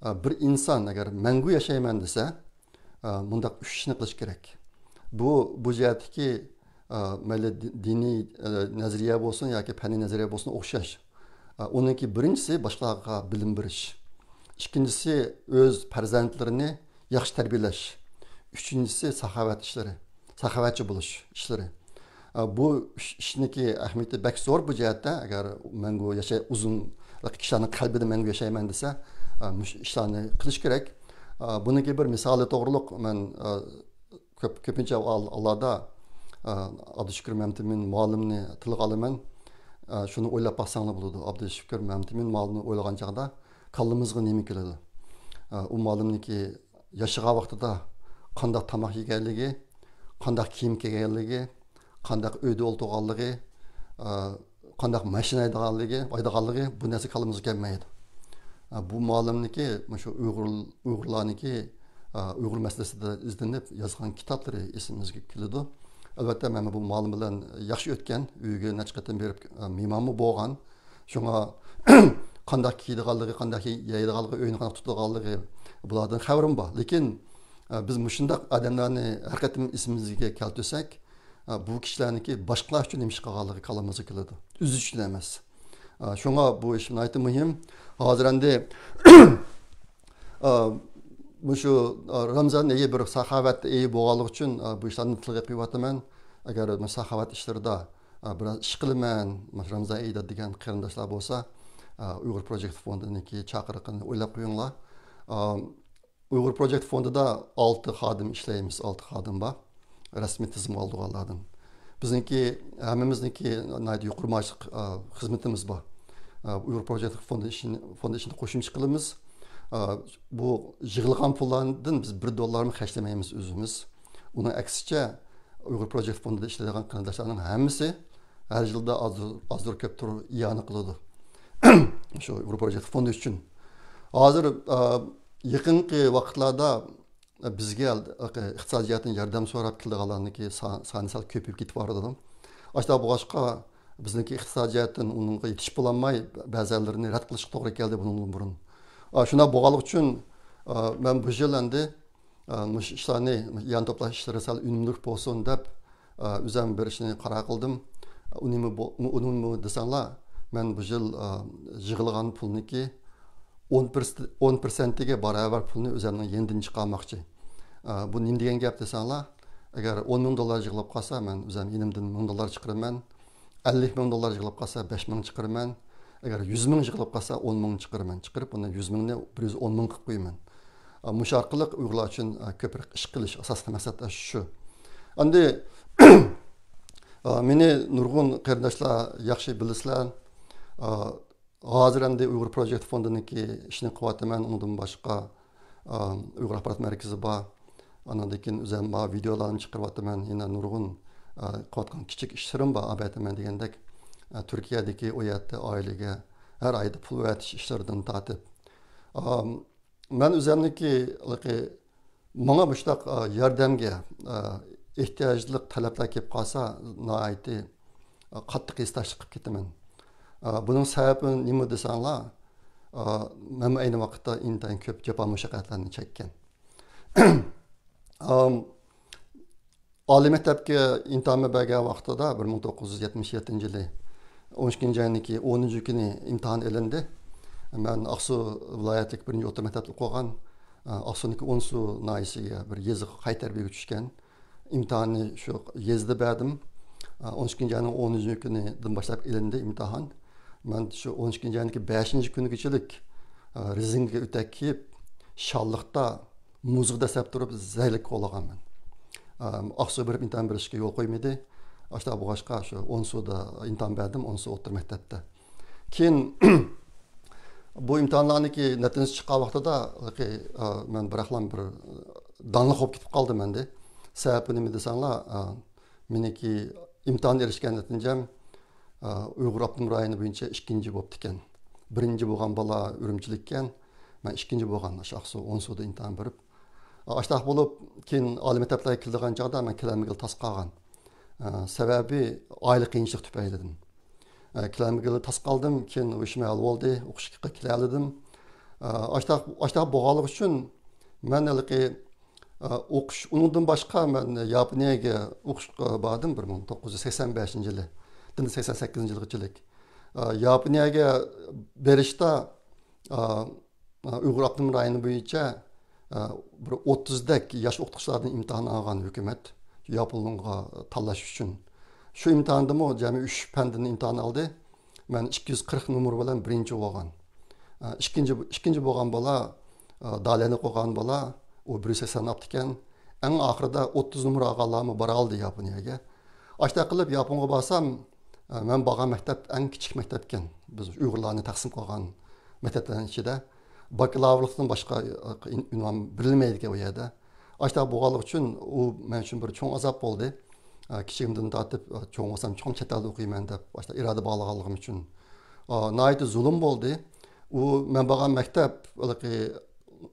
ئا، بىر ئىنسان ئەگەر مەڭگۈ ياشايمەن دېسە، ئا، مۇنداق ئۈچ ئىشنى قىلىش كېرەك. بۇ، بۇ جەھەتتىكى، ئا، مەيلى دى-، دىنىي، ئا، نەزەرىيە بولسۇن ياكى پەننىي نەزەرىيە بولسۇن ئوخشاش. ئا، ئۇنىڭكى بىرىنچىسى باشقىلارغا بىلىم بېرىش. ئىككىنچىسى ئۆز پەرزەنتلىرىنى ياخشى تەربىيەلەش. ئۈچىنچىسى ساخاۋەت ئىشلىرى، ساخاۋەتچى بولۇش ئىشلىرى. ئا، بۇ ئۈچ ئىشنىڭكى ئەھمىيىتى بەك زور بۇ جەھەتتە. ئەگەر مەڭگۈ ياشاي، ئۇزۇن، كىشىلەرنىڭ قەلبىدە مەڭگۈ ياشايمەن دېسە، ئا، مۇشۇ ئىشلارنى قىلىش كېرەك. ئا، بۇنىڭكى بىر مىسالى توغرۇلۇق مەن، ئا، كۆپ، كۆپىنچە ھال-، ھاللاردا، ئا، ئابدۇشۈكۈر مەمتىمىن مۇئەللىمنى تىلغا ئالىمەن. ئا، شۇنى ئويلاپ باقساڭلار بولىدۇ. ئابدۇشۈكۈر مەمتىمىن مۇئەللىمنى ئويلىغان چاغدا كاللىمىزغا نېمە كېلىدۇ؟ ئا، ئۇ مۇئەللىمنىڭكى ياشىغان ۋاقتىدا قانداق تاماق يېگەنلىكى، قانداق كىيىم كىيگەنلىكى، قانداق ئۆيدە ئولتۇرغانلىقى، ئا، قانداق ماشىنا ھەيدىغانلىقى، ھەيدىغانلىقى، بۇ نەرسە كاللىمىزغا كەلمەيدۇ. ئا، بۇ مۇئەللىمنىڭكى مۇشۇ ئۇيغۇر، ئۇيغۇرلارنىڭكى، ئا، ئۇيغۇر مەسىلىسىدە ئىزدىنىپ يازغان كىتابلىرى ئېسىمىزگە كېلىدۇ. ئەلۋەتتە، مەن بۇ مۇئەللىم بىلەن ياخشى ئۆتكەن، ئۆيىگە نەچچە قېتىم بېرىپ، ئا، مېھمانمۇ بولغان. شۇڭا قانداق كىيىدىغانلىقى، قانداق يەيدىغانلىقى، ئۆيىنى قانداق تۇتىدىغانلىقى، بۇلاردىن خەۋىرىم بار. لېكىن، ئە، بىز مۇشۇنداق ئادەملەرنى ھەر قېتىم ئېسىمىزگە كەلتۈرسەك، ئە، بۇ كىشىلەرنىڭكى باشقىلار ئۈچۈن نېمە ئىش قىلغانلىقى كاللىمىزغا كېلىدۇ. ئۆزى ئۈچۈن ئەمەس. ئە، شۇڭا بۇ ئىش ناھايىتى مۇھىم. ھازىر ئەمدى، ئە، مۇشۇ، ئە، رامزان ئېيى بىر ساخاۋەت ئېيى بولغانلىقى ئۈچۈن، ئە، بۇ ئىشلارنى تىلغا قويۇۋاتىمەن. ئەگەر مۇشۇ ساخاۋەت ئىشلىرىدا، ئە، بىراز ئىش قىلىمەن، مۇشۇ رامزان ئېيىدا دېگەن قېرىنداشلار بولسا، ئە، ئۇيغۇر پروجېكت فوندىنىڭكى چاقىرىقىنى ئويلاپ قويۇڭلار. ئە، ئۇيغۇر پروجېكت فوندىدا ئالتە خادىم ئىشلەيمىز، ئالتە خادىم بار. رەسمىي تىزىمغا ئالدۇرغانلاردىن. بىزنىڭكى، ھەممىمىزنىڭكى ناھايىتى يۇقىرى مائاشلىق، ئا، خىزمىتىمىز بار. ئا، ئۇيغۇر پروجېكت فوندى ئىشىنى، فوندى ئىشىنى قوشۇمچە قىلىمىز. ئا، بۇ يىغىلغان پۇللاردىن بىز بىر دوللارمۇ خەجلىمەيمىز ئۆزىمىز. ئۇنىڭ ئەكسىچە، ئۇيغۇر پروجېكت فوندىدا ئىشلەيدىغان قېرىنداشلارنىڭ ھەممىسى ھەر يىلدا ئازدۇر، ئازدۇر كۆپتۇر ئىئانە قىلىدۇ. شۇ ئۇيغۇر پروجېكت فوندى ئۈچۈن. ھازىر، ئا، يېقىنقى ۋاقىتلاردا بىزگە ئىقتىسادىي جەھەتتىن ياردەم سوراپ كېلىدىغانلارنىڭكى سا-، سانى سەل كۆپىيىپ كېتىپ بارىدۇ. ئاشۇنداق بولغاچقا، بىزنىڭكى ئىقتىسادىي جەھەتتىن ئۇنىڭغا يېتىشىپ بولالماي، بەزىلىرىنى رەت قىلىشقا توغرا كەلدى بۇنىڭدىن بۇرۇن. ئا، شۇنداق بولغانلىقى ئۈچۈن، ئا، مەن بۇ يىل ئەمدى، ئا، مۇشۇ ئىشلارنى، يان توپلاش ئىشلىرى سەل ئۈنۈملۈك بولسۇن دەپ، ئا، ئۆزۈم بىر ئىشنى قارار قىلدىم. ئۇ نېمە بو-، ئۇ نېمە دېسەڭلار، مەن بۇ يىل، ئا، يىغىلغان پۇلنىڭكى ئون پىرسەنت، ئون پىرسەنتىگە باراۋەر پۇلنى ئۆزۈمنىڭ يېنىدىن چىقارماقچى. ئا، بۇ نېمە دېگەن گەپ دېسەڭلار، ئەگەر ئون مىڭ دوللار يىغىلىپ قالسا، مەن ئۆزۈم يېنىمدىن مىڭ دوللار چىقىرىمەن. ئەللىك مىڭ دوللار يىغىلىپ قالسا، بەش مىڭ چىقىرىمەن. ئەگەر يۈز مىڭ يىغىلىپ قالسا، ئون مىڭ چىقىرىمەن. چىقىرىپ، ئۇنى يۈز مىڭنى بىر يۈز ئون مىڭ قىلىپ قويىمەن. ئا، مۇشۇ ئارقىلىق ئۇيغۇرلار ئۈچۈن، ئا، كۆپرەك ئىش قىلىش، ئاساسلىق مەقسەت شۇ. ئەمدى، ئا، مېنى نۇرغۇن قېرىنداشلار ياخشى بىلىسىلەر. ئا، ھازىر ئەمدى ئۇيغۇر پروجېكت فوندىنىڭكى ئىشىنى قىلىۋاتىمەن. ئۇنىڭدىن باشقا، ئا، ئۇيغۇر ئاخبارات مەركىزى بار. ئانىڭدىن كېيىن ئۆزۈم بار، ۋىدېئولارنى چىقىرىۋاتىمەن. يەنە نۇرغۇن، ئا، قىلىۋاتقان كىچىك ئىشلىرىم بار. ئەلۋەتتە، مەن دېگەندەك، ئا، تۈركىيەدىكى ئۇ يەردە ئائىلىگە ھەر ئايدا پۇل ئەۋەتىش ئىشلىرىدىن تارتىپ. ئا، مەن ئۆزۈمنىڭكى ھېلىقى ماڭا مۇشۇنداق، ئا، ياردەمگە، ئا، ئېھتىياجلىق تەلەپلەر كېلىپ قالسا، ناھايىتى، ئا، قاتتىق ھېسداشلىق قىلىپ كېتىمەن. ئا، بۇنىڭ سەۋەبى نېمە دېسەڭلار، ئا، مەنمۇ ئەينى ۋاقىتتا ئىنتايىن كۆپ جاپا مۇشەققەتلەرنى چەككەن. ئام، ئالىي مەكتەپكە ئىمتىھاننى بەرگەن ۋاقتىدا، بىر مىڭ توققۇز يۈز يەتمىش يەتتىنچى يىلى، ئون ئىككىنچى ئاينىڭكى ئونىنچى كۈنى ئىمتىھان ئېلىندى. مەن ئاقسۇ ۋىلايەتلىك بىرىنچى ئوتتۇرا مەكتەپتە ئوقۇغان، ئاقسۇنىڭكى ئونسۇ ناھىيەسىگە بىر يېزىغا قايتاربىيىگە چۈشكەن. ئىمتىھاننى شۇ يېزىدا بەردىم. ئون ئىككىنچى ئاينىڭ ئونىنچى كۈنىدىن باشلاپ ئېلىندى ئىمتىھان. مەن شۇ ئون ئىككىنچى ئاينىڭكى بەشىنچى كۈنىگىچىلىك، رېزىنكا ئۆتەك كىيىپ، شاللىقتا مۇزغا دەسسەپ تۇرۇپ زەھەرلىك كولىغانمەن. ئاقسۇغا بېرىپ ئىمتىھان بېرىشكە يول قويمىدى. ئاشۇنداق بولغاچقا، شۇ ئونسۇدا ئىمتىھان بەردىم، ئونسۇ ئوتتۇرا مەكتەپتە. كېيىن بۇ ئىمتىھانلارنىڭكى نەتىجىسى چىققان ۋاقتىدا، ھېلىقى، ئا، مەن بىراقلا بىر داڭلىق بولۇپ كېتىپ قالدىم ئەمدى. سەۋەبى نېمە دېسەڭلار، ئا، مېنىڭكى ئىمتىھان ئېرىشكەن نەتىجەم، ئا، ئۇيغۇر ئاپتونوم رايونى بويىچە ئىككىنچى بوپتىكەن. بىرىنچى بولغان بالا ئۈرۈمچىلىككەن، مەن ئىككىنچى بولغان، ئاشۇ ئاقسۇ، ئونسۇدا ئىمتىھان بېرىپ. ئا، ئاشۇنداق بولۇپ، كېيىن ئالىي مەكتەپلەرگە كېلىدىغان چاغدا مەن كېلەلمىگىلى تاس قالغان. ئا، سەۋەبى ئائىلە قىيىنچىلىق تۈپەيلىدىن. ئا، كېلەلمىگىلى تاس قالدىم، كېيىن ئۇ ئىشىم ھەل بولدى، ئوقۇشقا كېلەلىدىم. ئا، ئاشۇنداق، ئاشۇنداق بولغانلىقى ئۈچۈن مەن ھېلىقى ئا، ئوقۇش، ئۇنىڭدىن باشقا مەن ياپونىيەگە ئوقۇشقا باردىم بىر مىڭ توققۇز يۈز سەكسەن بەشىنچى يىلى، دىن سەكسەن سەككىزىنچى يىلغىچىلىك. ئا، ياپونىيەگە بېرىشتا، ئا، ئا، ئۇيغۇر ئاپتونوم رايونى بويىچە، ئا، بىر ئوتتۇزدەك ياش ئوقۇتقۇچىلاردىن ئىمتىھان ئالغان ھۆكۈمەت ياپونغا تاللاش ئۈچۈن. شۇ ئىمتىھاندىمۇ جەمئىي ئۈچ پەندىن ئىمتىھان ئالدى. مەن ئىككى يۈز قىرىق نومۇر بىلەن بىرىنچى بولغان. ئىككىنچى، ئىككىنچى بولغان بالا، داليەننى قوغان بالا، ئۇ بىر يۈز سەكسەن ئاپتىكەن. ئەڭ ئاخىرىدا ئوتتۇز نومۇر ئالغانلارمۇ بارالدى ياپونىيەگە. ئاشۇنداق قىلىپ ياپونغا بارسام، مەن بارغان مەكتەپ ئەڭ كىچىك مەكتەپكەن. بىز ئۇيغۇرلارنى تەقسىم قىلغان مەكتەپلەرنىڭ ئىچىدە باكلاۋرلىقتىن باشقا ئۇنۋان بېرىلمەيدىكەن ئۇ يەردە. ئاشۇنداق بولغانلىقى ئۈچۈن ئۇ مەن ئۈچۈن بىر چوڭ ئازاب بولدى. ئە، كىچىكىمدىن تارتىپ، ئە، چوڭ بولسام چوقۇم چەت ئەلدە ئوقۇيمەن دەپ، باشتا ئىرادە باغلىغانلىقىم ئۈچۈن، ئا، ناھايىتى زۇلۇم بولدى. ئۇ مەن بارغان مەكتەپ، ھېلىقى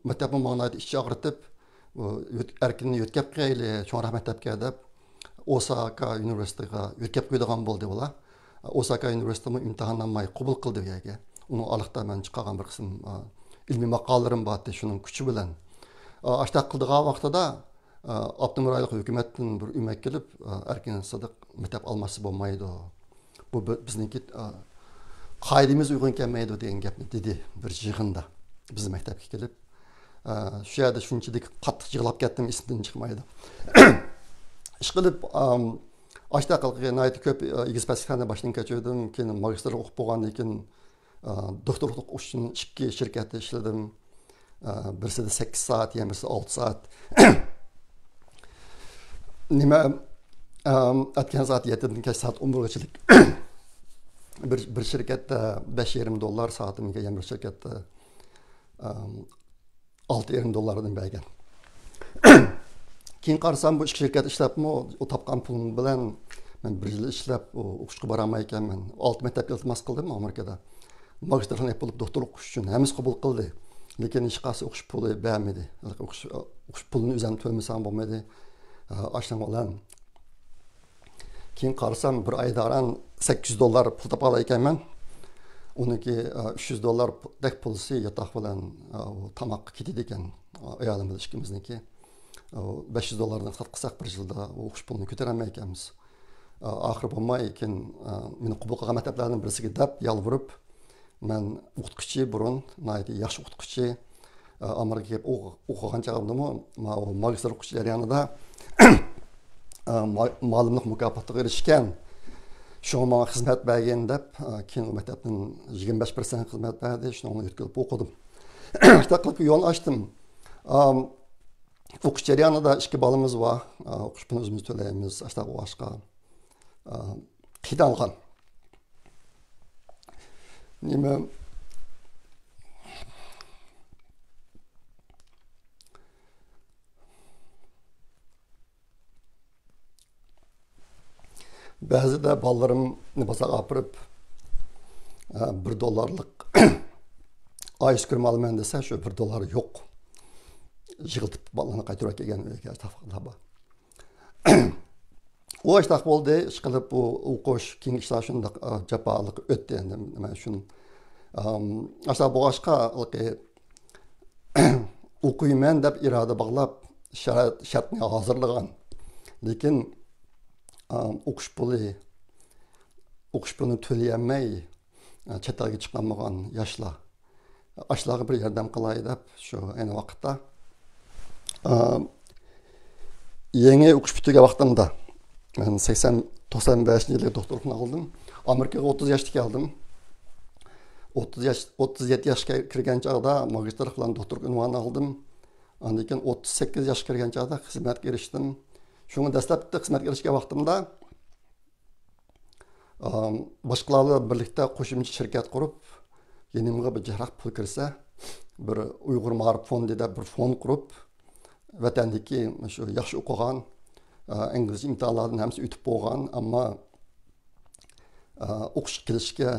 مەكتەپمۇ ماڭا ناھايىتى ئىچ ئاغرىتىپ، ئۇ يۆت-، ئەركىننى يۆتكەپ قويايلى، چوڭراق مەكتەپكە دەپ، ئوساكا ئۇنىۋېرسىتېتىغا يۆتكەپ قويىدىغان بولدى ئۇلار. ئوساكا ئۇنىۋېرسىتېتىمۇ ئىمتىھان ئالماي قوبۇل قىلدى ئۇ يەرگە. ئۇنىڭ ئارىلىقتا مەن چىقارغان بىر قىسىم، ئا، ئىلمىي ماقالىلىرىم بارتى، شۇنىڭ كۈچى بىلەن. ئا، ئاشۇنداق قىلىدىغان ۋاقتىدا، ئا، ئاپتونوم رايونلۇق ھۆكۈمەتتىن بىر ئۆمەك كېلىپ، ئا، ئەركىن سىدىق مەكتەپ ئالماسا بولمايدۇ. بۇ بى-، بىزنىڭكى، ئا، قائىدىمىز ئۇيغۇن كەلمەيدۇ دېگەن گەپنى دېدى بىر يىغىندا. بىزنىڭ مەكتەپكە كېلىپ، ئا، شۇ يەردە شۇنچىلىك قاتتىق يىغلاپ كەتتىم، ئېسىمدىن چىقمايدۇ. ئىشقىلىپ، ئام، ئاشۇنداق ناھايىتى كۆپ، ئا، ئېگىز پەسلىكلەرنى باشتىن كەچۈردۈم. كېيىن ماگىستىر ئوقۇپ بولغاندىن كېيىن، ئا، دوكتورلۇق ئوقۇش ئۈچۈن ئىككى شىركەتتە ئىشلىدىم. ئا، بىرسىدە سەككىز سائەت، يەنە بىرسىدە ئالتە سائەت. نېمە، ئا، ئەتىگەن سائەت يەتتىدىن كەچ سائەت ئون بىرگىچىلىك. بىر، بىر شىركەتتە بەش يېرىم دوللار سائىتىمگە، يەنە بىر شىركەتتە، ئا، ئالتە يېرىم دوللاردىن بەرگەن. كېيىن قارىسام، بۇ ئىككى شىركەت ئىشلەپمۇ، ئۇ تاپقان پۇلۇم بىلەن مەن بىر يىل ئىشلەپ، ئۇ ئوقۇشقا بارالمايكەنمەن. ئالتە مەكتەپكە ئىلتىماس قىلدىم ئامېرىكىدا. ماگىستىرخانا بولۇپ دوكتور ئوقۇش ئۈچۈن ھەممىسى قوبۇل قىلدى. لېكىن ھېچقايسى ئوقۇش پۇلى بەرمىدى. ئوقۇش، ئوقۇش پۇلىنى ئۆزۈڭ تۆلىمىسەڭ بولمايدۇ. ئاشۇنىڭ بىلەن كېيىن قارىسام، بىر ئايدا ئاران سەككىز يۈز دوللار پۇل تاپالايكەنمەن. ئۇنىڭكى، ئە، ئۈچ يۈز دوللاردەك پۇلسى ياتاق بىلەن، ئە، ئۇ تاماققا كېتىدىكەن، ئە، ئايالىمىز ئىككىمىزنىڭكى. ئە، بەش يۈز دوللاردىن خەت قىلساق، بىر يىلدا ئۇ ئوقۇش پۇلىنى كۆتۈرەلمەيكەنمىز. ئە، ئاخىرى بولماي، كېيىن، ئە، مېنى قوبۇل قىلغان مەكتەپلەردىن بىرسىگە دەپ يالۋۇرۇپ، مەن ئوقۇتقۇچى بۇرۇن، ناھايىتى ياخشى ئوقۇتقۇچى. ئامېرىكىغا كېلىپ ئوقۇ-، ئوقۇغان چاغىمدىمۇ، ماۋۇ ماگىستىر ئوقۇش جەريانىدا، ما-، مۇئەللىملىك مۇكاپاتىغا ئېرىشكەن. شۇڭا ماڭا خىزمەت بەرگىن دەپ، كېيىن ئۇ مەكتەپتىن يىگىرمە بەش پىرسەنت خىزمەت بەردى، شۇنىڭ بىلەن يۆتكىلىپ ئوقۇدۇم. شۇنداق قىلىپ يول ئاچتىم. ئام، ئوقۇش جەريانىدا ئىككى بالىمىز بار. ئوقۇش پۇلىنى ئۆزىمىز تۆلەيمىز، ئاشۇنداق بولغاچقا، قىينالغان. نېمە، بەزىدە بالىلىرىمنى بازارغا ئاپىرىپ، ئە، بىر دوللارلىق ئايسكرىم ئالىمەن دېسە، شۇ بىر دوللار يوق. يىغلىتىپ بالىلارنى قايتۇرۇپ كەلگەن ئۆيگە، ئاشۇنداق ۋاقىتلار بار. ئۇ ئاشۇنداق بولدى، ئىشقىلىپ بۇ ئوقۇش، كېيىنكى ئىشلار شۇنداق، ئا، جاپالىق ئۆتتى ئەمدى نېمە ئۈچۈن. ئام، ئاشۇنداق بولغاچقا، ھېلىقى ئوقۇيمەن دەپ ئىرادە باغلاپ، شارائىت، شەرتنى ھازىرلىغان. لېكىن، ئام، ئوقۇش پۇلى، ئوقۇش پۇلىنى تۆلىيەلمەي، ئا، چەت ئەلگە چىقالمىغان ياشلار. ئاشۇلارغا بىر ياردەم قىلاي دەپ، شۇ ئەينى ۋاقىتتا، ئا، يېڭى ئوقۇش پۈتتۈرگەن ۋاقتىمدا، مەن سەكسەن، توقسان بەشىنچى يىلى دوكتورلۇقنى ئالدىم. ئامېرىكىغا ئوتتۇز ياشتا كەلدىم. ئوتتۇز ياش، ئوتتۇز يەتتە ياشقا كىرگەن چاغدا ماگىستىرلىق بىلەن دوكتورلۇق ئۇنۋانىنى ئالدىم. ئاندىن كېيىن ئوتتۇز سەككىز ياشقا كىرگەن چاغدا خىزمەتكە ئېرىشتىم. شۇڭا دەسلەپتە خىزمەتكە ئېرىشكەن ۋاقتىمدا، باشقىلار بىلەن بىرلىكتە قوشۇمچە شىركەت قۇرۇپ، يېنىمغا بىر جىقراق پۇل كىرسە، بىر ئۇيغۇر مائارىپ فوندى دەپ بىر فوند قۇرۇپ، ۋەتەندىكى شۇ ياخشى ئوقۇغان، ئىنگلىزچە ئىمتىھانلاردىن ھەممىسى ئۆتۈپ بولغان، ئەمما ئوقۇشقا كېلىشكە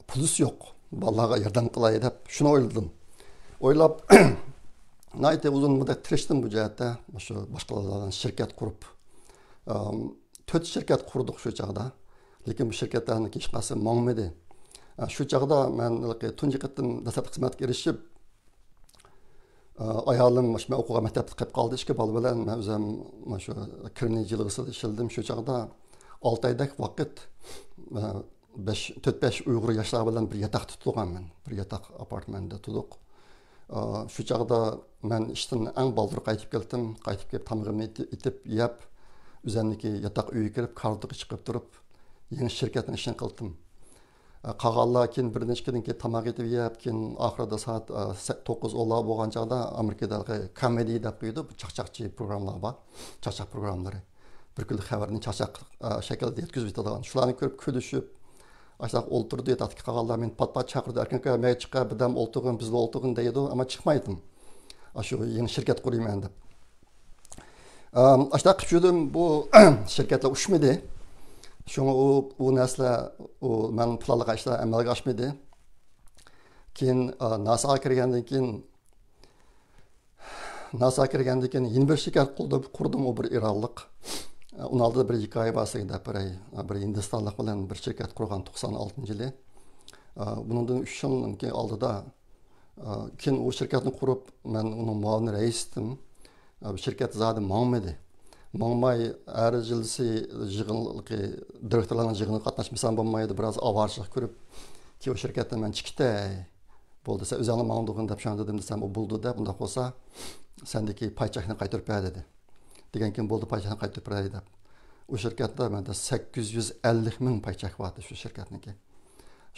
پۇلىسى يوق بالىلارغا ياردەم قىلاي دەپ شۇنى ئويلىدىم. ئويلاپ، ناھايىتى ئۇزۇن مۇددەت تىرىشتىم بۇ جەھەتتە. شۇ باشقىلار بىلەن شىركەت قۇرۇپ، تۆت شىركەت قۇردۇق شۇ چاغدا. لېكىن بۇ شىركەتلەرنىڭ ھېچقايسى ماڭمىدى. شۇ چاغدا مەن تۇنجى قېتىم دەسلەپكى خىزمەتكە ئېرىشىپ، ئايالىم مۇشۇ مەن ئوقۇغان مەكتەپتە قېلىپ قالدى، ئىككى بالا بىلەن. مەن ئۆزۈم مۇشۇ كىرىمنى جىلغىسىدا ئىشلىدىم. شۇ چاغدا ئالتە ئايدەك ۋاقىت، بەش، تۆت-بەش ئۇيغۇر ياشلار بىلەن بىر ياتاقتا تۇرغان مەن. بىر ياتاق ئاپارتماندا تۇردۇق. شۇ چاغدا مەن ئىشتىن ئەڭ بالدۇر قايتىپ كەلدىم. قايتىپ كېلىپ تامىقىمنى ئېتىپ يەپ، ئۆزۈمنىڭكى ياتاق ئۆيگە كىرىپ، كارتىغا چىقىپ تۇرۇپ، يېڭى شىركەتنىڭ ئىشىنى قىلدىم. قالغانلار كېيىن بىر نەچچە كۈندىن كېيىن تاماق ئېتىپ يەپ، كېيىن ئاخىرىدا سائەت توققۇز ئونلار بولغان چاغدا ئامېرىكىدا كومېدى دەپ قويىدۇ، بۇ چاقچاقچى پروگراممىلار بار، چاقچاق پروگراممىلىرى. بىر كۈنلۈك خەۋەرنى چاقچاق شەكىلدە يەتكۈزۈپ يېتىدىغان. شۇلارنى كۆرۈپ كۈلۈشۈپ، ئاشۇنداق ئولتۇردى، ياتاقتىكى قالغانلار مېنى پات-پات چاقىردى، ئەركىن ئاكا، مەيگە چىقە، بىردەم ئولتۇرغىن، بىزلا ئولتۇرغىن دەيدۇ، ئەمما چىقمايتتىم. ئاشۇ يېڭى شىركەت قۇرىمەن دەپ. ئاشۇنداق قىلىپ يۈردۈم، بۇ شىركەتلەر ئۇچمىدى. شۇڭا ئۇ، ئۇ نەرسىلەر، ئۇ مەن پىلانلىغان ئىشلار ئەمەلگە ئاشمىدى. كېيىن ناساغا كىرگەندىن كېيىن، ناساغا كىرگەندىن كېيىن يەنە بىر شىركەت قۇردۇم، قۇردۇم، ئۇ بىر ئىرانلىق. ئۇنىڭ ئالدىدا بىر ھېكايە بار سىزگە دەپ بېرەي. بىر ھىندىستانلىق بىلەن بىر شىركەت قۇرغان توقسان ئالتىنچى يىلى. بۇنىڭدىن ئۈچ يىلدىن ئالدىدا كېيىن ئۇ شىركەتنى قۇرۇپ، مەن ئۇنىڭ مۇئاۋىن رەئىسىدىم. شىركەت زادى ماڭمىدى. ماڭماي، ھەر يىلسى يىغىن، دىرېكتورلارنىڭ يىغىنىغا قاتناشمىسام بولمايدۇ، بىراز ئاۋارىچىلىك كۆرۈپ، كېيىن ئۇ شىركەتتىن مەن چىقىتەي. بولدى، سەن ئۆزۈڭلا ماڭدۇرغىن دەپ شۇنداق دېدىم دېسەم، ئۇ بولدى دەپ، ئۇنداق بولسا سەندىكى پاي چەكنى قايتۇرۇپ بەر دېدى. دېگەنكىن بولدى، پاي چەكنى قايتۇرۇپ بېرەي دەپ. ئۇ شىركەتتە مەندە سەككىز يۈز ئەللىك مىڭ پاي چەك بارتى شۇ شىركەتنىڭكى.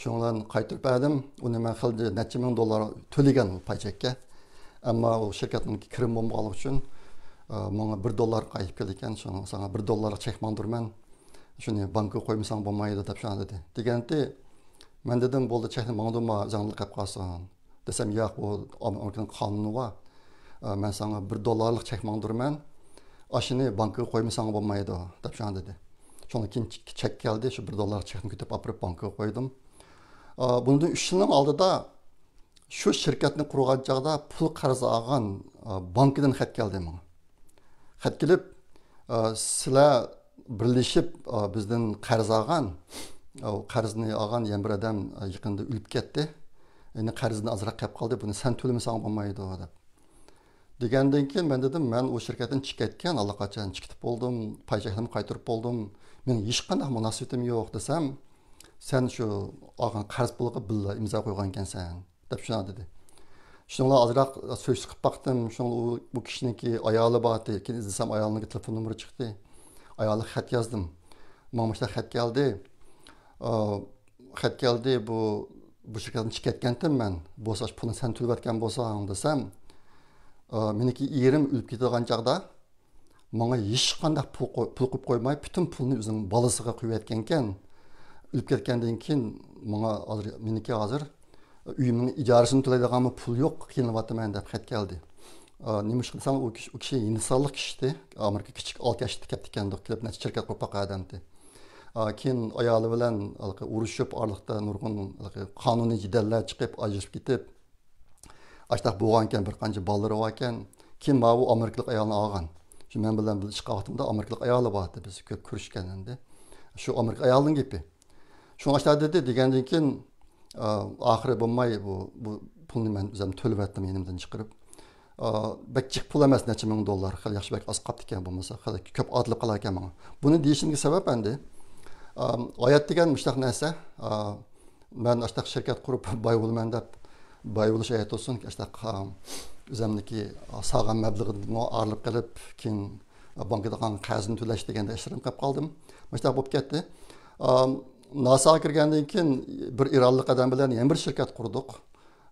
شۇنىڭ بىلەن قايتۇرۇپ بەردىم. ئۇنى مەن خېلى نەچچە مىڭ دوللار تۆلىگەن ئۇ پاي چەككە. ئەمما ئۇ شىركەتنىڭ كىرىمى بولمىغانلىقى ئۈچۈن، ئە، ماڭا بىر دوللار قايتىپ كېلىدىكەن. شۇڭا ساڭا بىر دوللارلىق چەك ماڭدۇرىمەن. شۇنى بانكىغا قويمىساڭ بولمايدۇ دەپ شۇنداق دېدى. دېگەنتى، مەن دېدىم، بولدى، چەكنى ماڭدۇرما، ئۆزۈڭلا قىلىپ قالسۇن. دېسەم، ياق، بۇ ئامېرىكىنىڭ قانۇنى بار. ئە، مەن ساڭا بىر دوللارلىق چەك ماڭدۇرىمەن. ئاشۇنى بانكىغا قويمىساڭ بولمايدۇ دەپ شۇنداق دېدى. شۇنىڭدىن كېيىن چېك كەلدى، شۇ بىر دوللارلىق چەكنى كۆتۈرۈپ ئاپىرىپ بانكىغا قويدۇم. ئا، بۇنىڭدىن ئۈچ يىلنىڭ ئالدىدا شۇ شىركەتنى قۇرغان چاغدا پۇل قەرز ئالغان، ئا، بانكىدىن خەت كەلدى ماڭا. خەت كېلىپ، ئا، سىلەر بىرلىشىپ، ئا، بىزدىن قەرز ئالغان، ئا، قەرزنى ئالغان يەنە بىر ئادەم، ئا، يېقىندا ئۆلۈپ كەتتى. يەنە قەرزدىن ئازراق قېلىپ قالدى، بۇنى سەن تۆلىمىسەڭ بولمايدۇ دەپ. دېگەندىن كېيىن مەن دېدىم، مەن ئۇ شىركەتتىن چىقىپ كەتكەن، ئاللىقاچان چىقىپ بولدۇم، پاي چەكلىرىمنى قايتۇرۇپ بولدۇم، مېنىڭ ھېچقانداق مۇناسىۋىتىم يوق دېسەم، سەن شۇ ئالغان قەرز پۇلىغا بىللا ئىمزا قويغانىكەنسەن دەپ شۇنداق دېدى. شۇنىڭ بىلەن ئازراق سۆز قىلىپ باقتىم. شۇنىڭ بىلەن ئۇ، بۇ كىشىنىڭكى ئايالى بار ئىدى. كېيىن ئىزدىسەم ئايالىنىڭكى تېلېفون نومۇرى چىقتى. ئايالىغا خەت يازدىم. ماڭا مۇشۇنداق خەت كەلدى. ئا، خەت كەلدى، بۇ، بۇ شىركەتتىن چىقىپ كەتكەنتىم مەن. بولسا پۇلنى سەن تۆلەۋەتكەن بولساڭ دېسەم، ئا، مېنىڭكى ئېرىم ئۆلۈپ كېتىدىغان چاغدا ماڭا ھېچقانداق پۇل قوي-، پۇل قويۇپ قويماي، پۈتۈن پۇلنى ئۆزىنىڭ بالىسىغا قويۇۋەتكەنكەن. ئۆلۈپ كەتكەندىن كېيىن ماڭا ھازىر، مېنىڭكى ھازىر ئۆيۈمنىڭ ئىجارىسىنى تۆلەيدىغانمۇ پۇل يوق، قىينىلىۋاتىمەن دەپ خەت كەلدى. ئا، نېمىشقا دېسەڭ، ئۇ كىشى، ئۇ كىشى ھىندىستانلىق كىشى ئىدى. ئامېرىكا كىچىك ئالتە ياشتا كەپتىكەن، كېلىپ نەچچە شىركەت قۇرۇپ باققان ئادەمتى. ئا، كېيىن ئايالى بىلەن ھېلىقى ئۇرۇشۇپ، ئارىلىقتا نۇرغۇن ھېلىقى قانۇنىي جېدەللەر چىقىپ، ئاجرىشىپ كېتىپ، ئاشتاق بولغانىكەن، بىر قانچە بالىلىرى باركەن. كېيىن ماۋۇ ئامېرىكىلىق ئايالنى ئالغان. شۇ مەن بىلەن بىللە چىققان ۋاقتىمدا ئامېرىكىلىق ئايالى بار ئىدى. بىز كۆپ كۆرۈشكەن ئەمدى. شۇ ئامېرىكا ئايالىنىڭ گېپى. شۇڭا ئاشتاق دېدى، دېگەندىن كېيىن، ئا، ئاخىرى بولماي بۇ، بۇ پۇلنى مەن ئۆزۈم تۆلىۋەتتىم يېنىمدىن چىقىرىپ. ئا، بەك جىق پۇل ئەمەس، نەچچە مىڭ دوللار. خېلى ياخشى، بەك ئاز قاپتىكەن بولماسا. خېلى كۆپ ئارتىلىپ قالاركەن ماڭا. بۇنى دېيىشىمگە سەۋەب ئەمدى، ئا، ھايات دېگەن مۇشۇنداق نەرسە. ئا، مەن ئاشتاق شىركەت قۇرۇپ باي بولىمەن دەپ، باي بولۇش ھايات بولسۇن، ئاشتاق، ئا، ئۆزۈمنىڭكى سالغان مەبلىغىمدىنمۇ ئايرىلىپ قېلىپ، كېيىن بانكىدا قالغان قەرزنى تۆلەش دېگەندەك ئىشلىرىم قېلىپ قالدىم. مۇشۇنداق بولۇپ كەتتى. ئا، ناساغا كىرگەندىن كېيىن بىر ئىرانلىق ئادەم بىلەن يەنە بىر شىركەت قۇردۇق.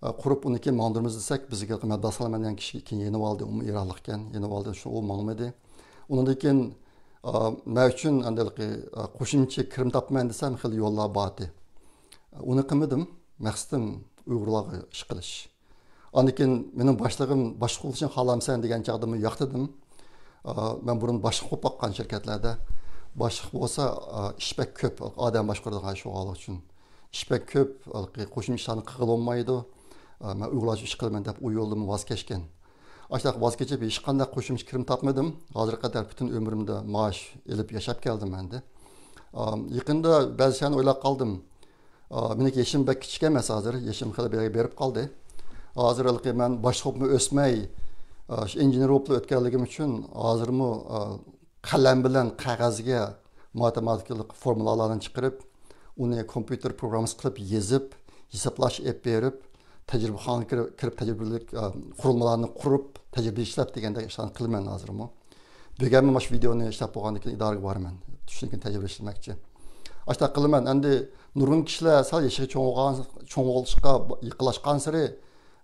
ئا، قۇرۇپ ئۇنى كېيىن ماڭدۇرىمىز دېسەك، بىزگە مەبلەغ سالىمەن دېگەن كىشى كېيىن يېنىۋالدى، ئۇمۇ ئىرانلىقكەن، يېنىۋالدى، شۇ ئۇ ماڭمىدى. ئۇنىڭدىن كېيىن مەن ئۈچۈن ئەندى ھېلىقى، ئا، قوشۇمچە كىرىم تاپىمەن دېسەم، خېلى يوللار بار ئىدى. ئۇنى قىلمىدىم. مەقسىتىم ئۇيغۇرلارغا ئىش قىلىش. ئاندىن كېيىن مېنىڭ باشلىقىم، باشلىق بولۇشنى خالامسەن دېگەن چاغدىمۇ ياق دېدىم. ئا، مەن بۇرۇن باشلىق بولۇپ باققان شىركەتلەردە. باشلىق بولسا، ئا، ئىش بەك كۆپ، ئادەم باشقۇرىدىغان ئىش بولغانلىقى ئۈچۈن. ئىش بەك كۆپ، ھېلىقى قوشۇمچە ئىشلارنى قىلغىلى بولمايدۇ. ئا، مەن ئۇيغۇرلارچە ئىش قىلىمەن دەپ ئۇ يولدىن ۋاز كەچكەن. ئاشۇنداق ۋاز كېچىپ، ھېچقانداق قوشۇمچە كىرىم تاپمىدىم. ھازىرغا قەدەر پۈتۈن ئۆمرۈمدە مائاش ئېلىپ ياشاپ كەلدىم ئەمدى. ئا، يېقىندا بەزى ئىشلارنى ئويلاپ قالدىم. ئا، مېنىڭكى يېشىم بەك كىچىك ئەمەس ھازىر. يېشىم خېلى بىر يەرگە بېرىپ قالدى. ھازىر ھېلىقى مەن باشلىق بولۇپمۇ ئۆسمەي، ئا، شۇ ئىنژېنېر بولۇپلا ئۆتكەنلىكىم ئۈچۈن ھازىرمۇ، ئا، قەلەم بىلەن قەغەزگە ماتېماتىكىلىق فورمۇلالارنى چىقىرىپ، ئۇنى كومپيۇتېر پروگراممىسى قىلىپ يېزىپ، ھېسابلاش ئېلىپ بېرىپ، تەجرىبىخانىغا كىرىپ، كىرىپ تەجرىبىلىك، ئا، قۇرۇلمىلارنى قۇرۇپ، تەجرىبە ئىشلەپ دېگەندەك ئىشلارنى قىلىمەن ھازىرمۇ. بۈگۈنمۇ مانا شۇ ۋىدېئونى ئىشلەپ بولغاندىن كېيىن ئىدارىگە بارىمەن. چۈشتىن كېيىن تەجرىبە ئىشلىمەكچى. ئاشۇنداق قىلىمەن. ئەمدى نۇرغۇن كىشىلەر سەل يېشىغا چوڭ بولغان، چوڭ بولۇشقا يېقىنلاشقانسېرى،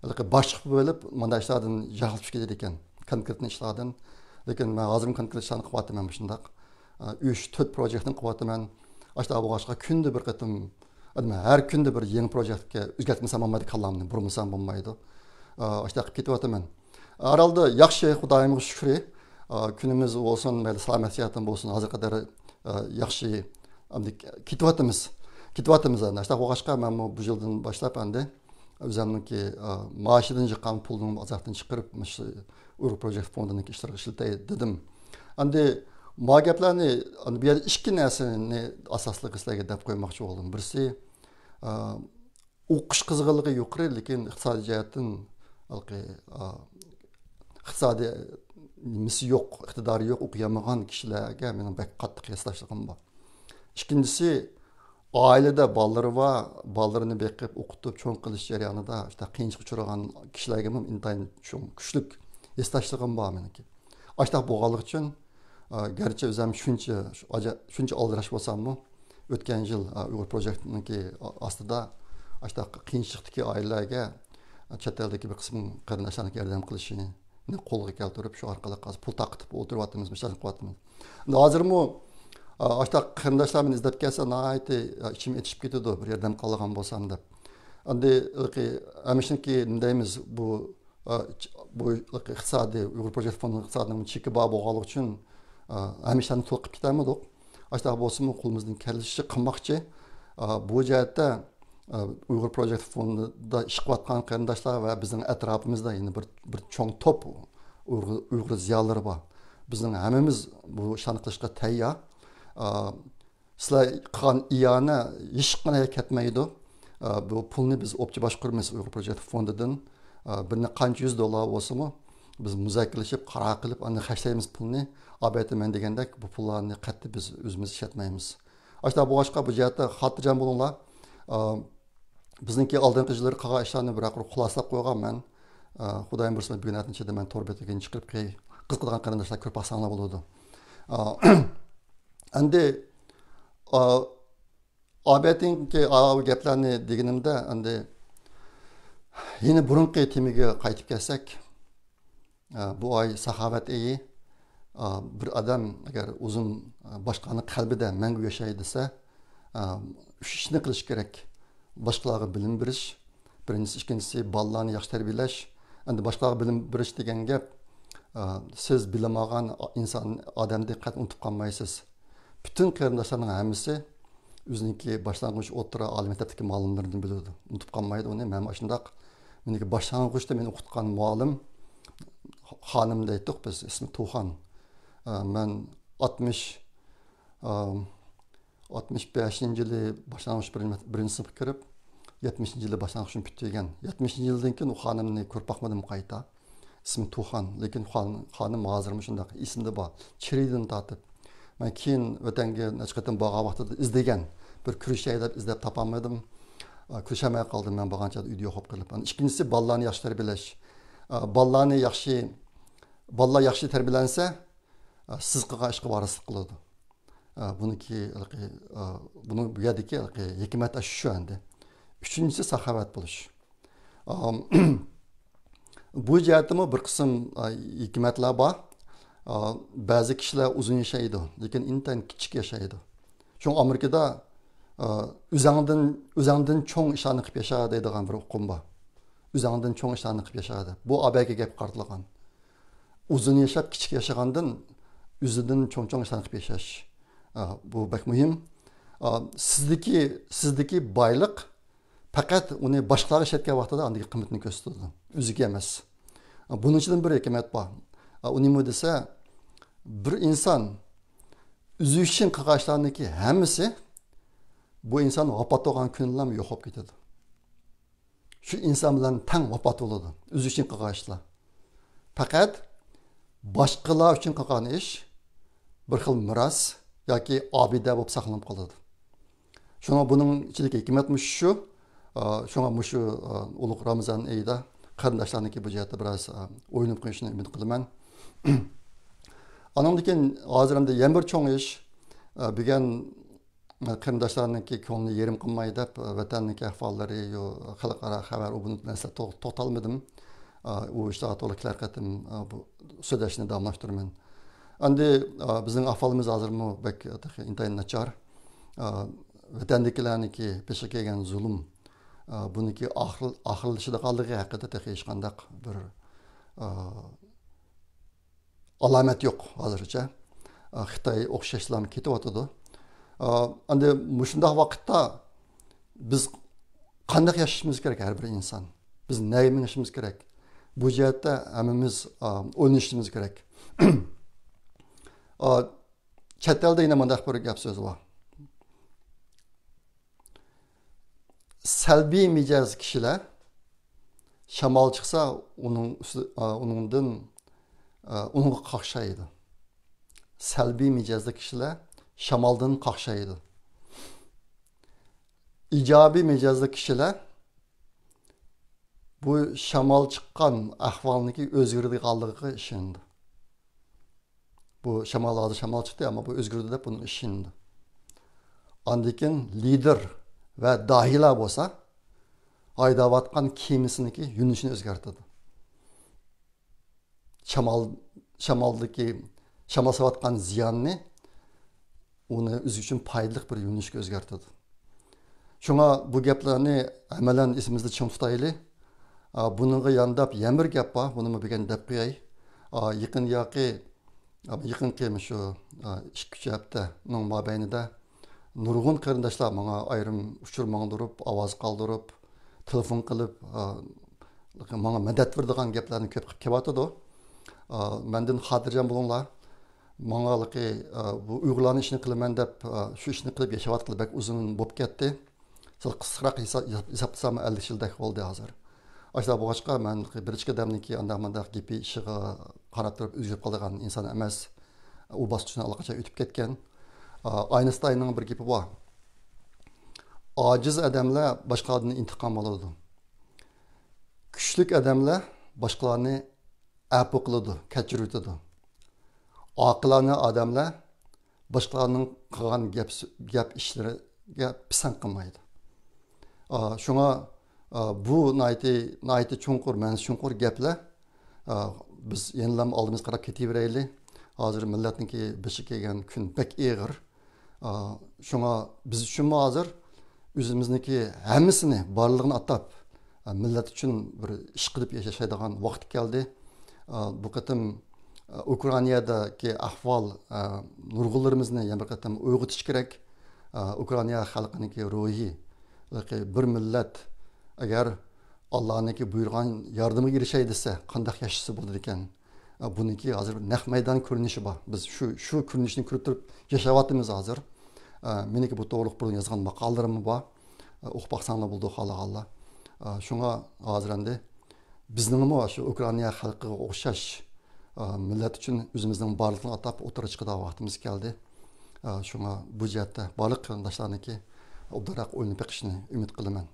ھېلىقى باشلىق بولۇپ، مانا ئىشلاردىن جاھىل چۈشۈپ كېتىدىكەن. كونكرېتنى ئىشلاردىن. لېكىن مەن ھازىرمۇ كونكرېت ئىشلارنى قىلىۋاتىمەن مۇشۇنداق. ئۈچ، تۆت پروجېكتنى قىلىۋاتىمەن. ئاشۇنداق بولغاچقا كۈندە بىر قېتىم، ھەر كۈندە بىر يېڭى پروجېكتكە ئۆزگەرتمىسەم بولمايدۇ كاللامنى، بۇرمىسام بولمايدۇ. ئاشۇنداق قىلىپ كېتىۋاتىمەن. ھەر ھالدا ياخشى، خۇدايىمغا شۈكرى. ئا، كۈنىمىز بولسۇن، مەيلى سالامەت جەھەتتىن بولسۇن، ھازىرغا قەدەر، ئا، ياخشى، ئەمدى كېتىۋاتىمىز. كېتىۋاتىمىز ئەمدى. ئاشۇنداق بولغاچقا، مەنمۇ بۇ يىلدىن باشلاپ ئەمدى ئۆزۈمنىڭكى، ئا، مائاشىدىن چىققان پۇلنىڭ ئازراقتىن چىقىرىپ، مۇشۇ ئۇيغۇر پروجېكت فوندىنىڭكى ئىشلىرىغا ئىشلىتەي دېدىم. ئەمدى ما گەپلەرنى، ئەمدى بۇ يەردە ئىككى نەرسىنى ئاساسلىق سىلەرگە دەپ قويماقچى بولدۇم. بىرسى، ئا، ئوقۇش قىزغىنلىقى يۇقىرى، لېكىن ئىقتىسادىي جەھەتتىن ھېلىقى، ئا، ئىقتىسادىي نېمىسى يوق، ئىقتىدارى يوق، ئوقۇيالمىغان كىشىلەرگە مېنىڭ بەك قاتتىق ھېسداشلىقىم بار. ئىككىنچىسى، ئائىلىدە بالىلىرى بار، بالىلىرىنى بېقىپ، ئوقۇتۇپ، چوڭ قىلىش جەريانىدا شۇنداق قىيىنچىلىققا ئۇچرىغان كىشىلەرگىمۇ ئىنتايىن چوڭ، كۈچلۈك ھېسداشلىقىم بار مېنىڭكى. ئاشۇنداق بولغانلىقى ئۈچۈن، ئا، گەرچە ئۆزۈم شۇنچە، شۇ ئاجا-، شۇنچە ئالدىراش بولساممۇ، ئۆتكەن يىل، ئا، ئۇيغۇر پروجېكتىنىڭكى ئا-، ئاستىدا ئاشۇنداق قىيىنچىلىقتىكى ئائىلىلەرگە، ئا، چەت ئەلدىكى بىر قىسىم قېرىنداشلارنىڭ ياردەم قىلىشىنى قولغا كەلتۈرۈپ، شۇ ئارقىلىق ھازىر پۇل تارقىتىپ ئولتۇرۇۋاتىمىز، مۇشۇلارنى قىلىۋاتىمىز. ئەمدى ھازىرمۇ، ئا، ئاشۇنداق قېرىنداشلار مېنى ئىزدەپ كەلسە، ناھايىتى، ئا، ئىچىم ئېچىشىپ كېتىدۇ، بىر ياردەم قىلالىغان بولسام دەپ. ئەمدى ھېلىقى ھەمىشىنىڭكى نېمە دەيمىز، بۇ ئا، بۇ ئىقتىسادىي، ئۇيغۇر پروجېكت فوندىنىڭ ئىقتىسادىنىڭ چېكى بار بولغانلىقى ئۈچۈن، ئا، ھەممە ئىشلارنى تولۇق قىلىپ كېتەلمىدۇق. ئاشۇنداق بولسىمۇ، قولىمىزدىن كېلىشىچە قىلماقچى. ئا، بۇ جەھەتتە، ئا، ئۇيغۇر پروجېكت فوندىدا ئىش قىلىۋاتقان قېرىنداشلار ۋە بىزنىڭ ئەتراپىمىزدا يەنە بىر، بىر چوڭ توپ ئۇيغۇر، ئۇيغۇر زىيالىيلىرى بار. بىزنىڭ ھەممىمىز بۇ ئىشلارنى قىلىشقا تەييار. ئا، سىلەر قىلغان ئىئانە ھېچقانداق كەتمەيدۇ. ئا، بۇ پۇلنى بىز ئوپچە باشقۇرىمىز ئۇيغۇر پروجېكت فوندىدىن. ئا، بىرنى قانچە يۈز دوللار بولسىمۇ، بىز مۇزاكىرىلىشىپ، قارار قىلىپ، ئاندىن خەجلەيمىز پۇلنى. ئاۋۇ يەردە مەن دېگەندەك بۇ پۇللارنى قەتئىي بىز ئۆزىمىز ئىشلەتمەيمىز. ئاشۇنداق بولغاچقا، بۇ جەھەتتە خاتىرجەم بولۇڭلار. ئا، بىزنىڭكى ئالدىنقى يىللىرى قىلغان ئىشلارنى بىر قۇر خۇلاسىلاپ قويغان مەن. ئا، خۇدايىم بۇيرۇسا، بۈگۈن ئەتىنچىدە مەن تور بېتىگە چىقىرىپ قوياي. قىزىقىدىغان قېرىنداشلار كۆرۈپ باقساڭلار بولىدۇ. ئا، ئەمدى، ئا، ئابەتىنكى ئاۋۇ گەپلەرنى دېگىنىمدە، ئەمدى يەنە بۇرۇنقى تېمىگە قايتىپ كەلسەك، ئا، بۇ ئاي ساخاۋەت ئېيى. ئا، بىر ئادەم ئەگەر ئۇزۇن، ئا، باشقىلارنىڭ قەلبىدە مەڭگۈ ياشاي دېسە، ئا، ئۈچ ئىشنى قىلىش كېرەك. باشقىلارغا بىلىم بېرىش، بىرىنچىسى، ئىككىنچىسى، بالىلارنى ياخشى تەربىيەلەش. ئەمدى باشقىلارغا بىلىم بېرىش دېگەن گەپ، ئا، سىز بىلىم ئالغان ئىنسان، ئادەمنى قەتئىي ئۇنتۇپ قالمايسىز. پۈتۈن قېرىنداشلارنىڭ ھەممىسى ئۆزىنىڭكى باشلانغۇچ، ئوتتۇرا، ئالىي مەكتەپتىكى مۇئەللىملىرىدىن بىلىدۇ. ئۇنتۇپ قالمايدۇ ئۇنى. مەن ئاشۇنداق، مېنىڭكى باشلانغۇچتا مېنى ئوقۇتقان مۇئەللىم، خانىم دەيتتۇق بىز، ئىسمى تۇخان. ئا، مەن ئاتمىش، ئا، ئاتمىش بەشىنچى يىلى باشلانغۇچ بىرىنچى، بىرىنچى سىنىپقا كىرىپ، يەتمىشىنچى يىلى باشلانغۇچنى پۈتتۈرگەن. يەتمىشىنچى يىلدىن كېيىن ئۇ خانىمنى كۆرۈپ باقمىدىم قايتا. ئىسمى تۇخان، لېكىن خان-، خانىم ھازىرمۇ شۇنداق ئېسىمدە بار. چىرىيدىن تارتىپ. مەن كېيىن ۋەتەنگە نەچچە قېتىم بارغان ۋاقتىدا ئىزدىگەن. بىر كۆرۈشەي دەپ ئىزدەپ تاپالمىدىم. ئا، كۆرۈشەلمەي قالدىم مەن بارغان چاغدا ئۆيدە يوق بولۇپ قېلىپ. ئەنە ئىككىنچىسى بالىلارنى ياخشى تەربىيەلەش. ئا، بالىلارنى ياخشى، بالىلار ياخشى تەربىيەلەنسە، ئا، سىز قىلغان ئىشقا ۋارىسلىق قىلىدۇ. ئا، بۇنىڭكى، ئا، بۇنىڭ بۇ يەردىكى ھېكمەت ئاشۇ شۇ ئەمدى. ئۈچىنچىسى ساخاۋەت بولۇش. ئام، بۇ جەھەتتىمۇ بىر قىسىم، ئا، ھېكمەتلەر بار. ئا، بەزى كىشىلەر ئۇزۇن ياشايدۇ، لېكىن ئىنتايىن كىچىك ياشايدۇ. شۇڭا ئامېرىكىدا، ئا، «ئۆزەڭدىن، ئۆزەڭدىن چوڭ ئىشلارنى قىلىپ ياشا» دەيدىغان بىر ئۇقۇم بار. «ئۆزەڭدىن چوڭ ئىشلارنى قىلىپ ياشا» دەپ. بۇ ئابەگە گەپ قارىتىلغان. ئۇزۇن ياشاپ، كىچىك ياشىغاندىن ئۆزىدىن چوڭ-چوڭ ئىشلارنى قىلىپ ياشاش. ئا، بۇ بەك مۇھىم. ئا، سىزدىكى، سىزدىكى بايلىق پەقەت ئۇنى باشقىلارغا ئىشلەتكەن ۋاقتىدا ئاندىكى قىممىتىنى كۆرسىتىدۇ. ئۆزىگە ئەمەس. ئا، بۇنىڭ ئىچىدىن بىر ھېكمەت بار. ئا، ئۇ نېمە دېسە، بىر ئىنسان ئۆزى ئۈچۈن قىلغان ئىشلارنىڭكى ھەممىسى بۇ ئىنسان ۋاپات بولغان كۈنىلا يوق بولۇپ كېتىدۇ. شۇ ئىنسان بىلەن تەڭ ۋاپات بولىدۇ. ئۆزى ئۈچۈن قىلغان ئىشلار. پەقەت باشقىلار ئۈچۈن قىلغان ئىش بىر خىل مىراس ياكى ئابىدە بولۇپ ساقلىنىپ قالىدۇ. شۇڭا بۇنىڭ ئىچىدىكى ھېكمەت مۇشۇ شۇ. ئا، شۇڭا مۇشۇ، ئا، ئۇلۇغ رامىزان ئېيىدا قېرىنداشلارنىڭكى بۇ جەھەتتە بىراز، ئا، ئويلىنىپ قويۇشىنى ئۈمىد قىلىمەن. ئانىڭدىن كېيىن ھازىر ئەمدى يەنە بىر چوڭ ئىش، ئا، بۈگۈن قېرىنداشلارنىڭكى كۆڭلىنى يېرىم قىلماي دەپ، ۋەتەننىڭكى ئەھۋاللىرى، يو-، خەلقئارا خەۋەر، ئۇ بۇ نەرسىلەر تو-، توختالمىدىم. ئا، ئۇ ئىشلارغا توغرا كېلەر قېتىم، ئا، بۇ سۆزلەشنى داۋاملاشتۇرىمەن. ئەمدى، ئا، بىزنىڭ ئەھۋالىمىز ھازىرمۇ بەك تېخى ئىنتايىن ناچار. ئا، ۋەتەندىكىلەرنىڭكى بېشىغا كەلگەن زۇلۇم، ئا، بۇنىڭكى ئاخىر-، ئاخىرلىشىدىغانلىقى ھەققىدە تېخى ھېچقانداق بىر، ئا، ئالامەت يوق ھازىرچە. ئا، خىتاي ئوخشاشلا كېتىۋاتىدۇ. ئا، ئەمدى مۇشۇنداق ۋاقىتتا بىز قانداق ياشىشىمىز كېرەك، ھەر بىر ئىنسان؟ بىز نەگە مېڭىشىمىز كېرەك؟ بۇ جەھەتتە ھەممىمىز، ئا، ئويلىنىشىمىز كېرەك. ئا، چەت ئەلدە يەنە مۇنداق بىر گەپ سۆز بار. سەلبىي مىجەز كىشىلەر شامال چىقسا، ئۇنىڭ ئۈستى، ئا، ئۇنىڭدىن، ئا، ئۇنىڭغا قاقشايدۇ. سەلبىي مىجەزلىك كىشىلەر شامالدىن قاقشايدۇ. ئىجابىي مىجەزلىك كىشىلەر بۇ شامال چىققان ئەھۋالنىڭكى ئۆزگىرىدىغانلىقىغا ئىشىنىدۇ. بۇ شامال، ھازىر شامال چىقتى، ئەمما بۇ ئۆزگىرىدۇ دەپ بۇنىڭغا ئىشىنىدۇ. ئاندىن كېيىن لىدېر ۋە داھىيلار بولسا ھايداۋاتقان كېمىسىنىڭكى يۆنىلىشىنى ئۆزگەرتىدۇ. شامال، شامالدىكى، شامال سېلىۋاتقان زىياننى ئۇنى ئۆزى ئۈچۈن پايدىلىق بىر يۆنىلىشكە ئۆزگەرتىدۇ. شۇڭا بۇ گەپلەرنى ئەمەلەن ئېسىمىزدە چىڭ تۇتايلى. ئا، بۇنىڭغا يانداپ يەنە بىر گەپ بار، بۇنىمۇ بۈگۈن دەپ قوياي. ئا، يېقىن ياقى، ئا، يېقىنقى مۇشۇ، ئا، ئىككى ئۈچ ھەپتىنىڭ مابەينىدە نۇرغۇن قېرىنداشلار ماڭا ئايرىم ئۇچۇر ماڭدۇرۇپ، ئاۋاز قالدۇرۇپ، تېلېفون قىلىپ، ئا، ماڭا مەدەت بېرىدىغان گەپلەرنى كۆپ قىلىپ كېلىۋاتىدۇ. ئا، مەندىن خاتىرجەم بولۇڭلار. ماڭا ھېلىقى، ئا، بۇ ئۇيغۇرلارنىڭ ئىشىنى قىلىمەن دەپ، ئا، شۇ ئىشنى قىلىپ ياشاۋاتقىلى بەك ئۇزۇن بولۇپ كەتتى. سەل قىسقىراق ھېسا-، ھېسابلىسام ئەللىك يىلدەك بولدى ھازىر. ئاشۇنداق بولغاچقا مەن بىر ئىككى ئادەمنىڭكى ئانداق مۇنداق گېپى ئىشىغا قاراپ تۇرۇپ ئۆزگىرىپ قالىدىغان ئىنسان ئەمەس. ئۇ باسقۇچنى ئاللىقاچان ئۆتۈپ كەتكەن. ئا، ئاينىستايننىڭ بىر گېپى بار. ئاجىز ئادەملەر باشقىلاردىن ئىنتىقام ئالىدۇ. كۈچلۈك ئادەملەر باشقىلارنى ئەپۇ قىلىدۇ، كەچۈرۈۋېتىدۇ. ئاقىلانە ئادەملەر باشقىلارنىڭ قىلغان گەپ، گەپ ئىشلىرىغا پىسەنت قىلمايدۇ. ئا، شۇڭا، ئا، بۇ ناھايىتى، ناھايىتى چوڭقۇر، مەنىسى چوڭقۇر گەپلەر. ئا، بىز يەنىلا ئالدىمىزغا قاراپ كېتىۋېرەيلى. ھازىر مىللەتنىڭكى بېشىغا كەلگەن كۈن بەك ئېغىر. ئا، شۇڭا بىز ئۈچۈنمۇ ھازىر ئۆزىمىزنىڭكى ھەممىسىنى، بارلىقىنى ئاتاپ، ئا، مىللەت ئۈچۈن بىر ئىش قىلىپ ياشايدىغان ۋاقىت كەلدى. ئا، بۇ قېتىم، ئا، ئۇكرائنادىكى ئەھۋال، ئا، نۇرغۇنلىرىمىزنى يەنە بىر قېتىم ئويغىتىش كېرەك. ئا، ئۇكرائنا خەلقىنىڭكى روھى، بىر مىللەت ئەگەر ئاللانىڭكى بۇيرۇغان ياردىمىگە ئېرىشەي دېسە، قانداق ياشىسا بولىدىكەن؟ ئا، بۇنىڭكى ھازىر نەق مەيدان كۆرۈنۈشى بار. بىز شۇ، شۇ كۆرۈنۈشنى كۆرۈپ تۇرۇپ ياشاۋاتىمىز ھازىر. ئا، مېنىڭكى بۇ توغرىلىق بۇرۇن يازغان ماقالىلىرىممۇ بار. ئا، ئوقۇپ باقساڭلار بولىدۇ، خالىغانلار. ئا، شۇڭا ھازىر ئەمدى بىزنىڭمۇ شۇ ئۇكرائنا خەلقىگە ئوخشاش، ئا، مىللەت ئۈچۈن ئۆزىمىزنىڭ بارلىقىنى ئاتاپ ئوتتۇرىغا چىقىدىغان ۋاقتىمىز كەلدى. ئا، شۇڭا بۇ جەھەتتە بارلىق قېرىنداشلارنىڭكى ئوبدانراق ئويلىنىپ بېقىشىنى ئۈمىد قىلىمەن.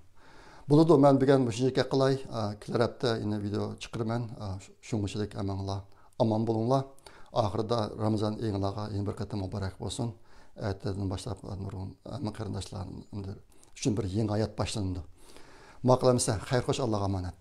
بولىدۇ، مەن بۈگۈن مۇشۇنچىلىك گەپ قىلاي. ئا، كېلەر ھەپتە يەنە ۋىدېئو چىقىرىمەن. ئا، شۇ-، شۇنىڭچىلىك ھەممىڭلار ئامان بولۇڭلار. ئاخىرىدا رامىزان ئېيىڭلارغا يەنە بىر قېتىم مۇبارەك بولسۇن. ئەتىدىن باشلاپ نۇرغۇن ھەممە قېرىنداشلار ئۈچۈن بىر يېڭى ھايات باشلىنىدۇ. ماقۇل ئەمىسە، خەير خوش، ئاللاغا ئامانەت.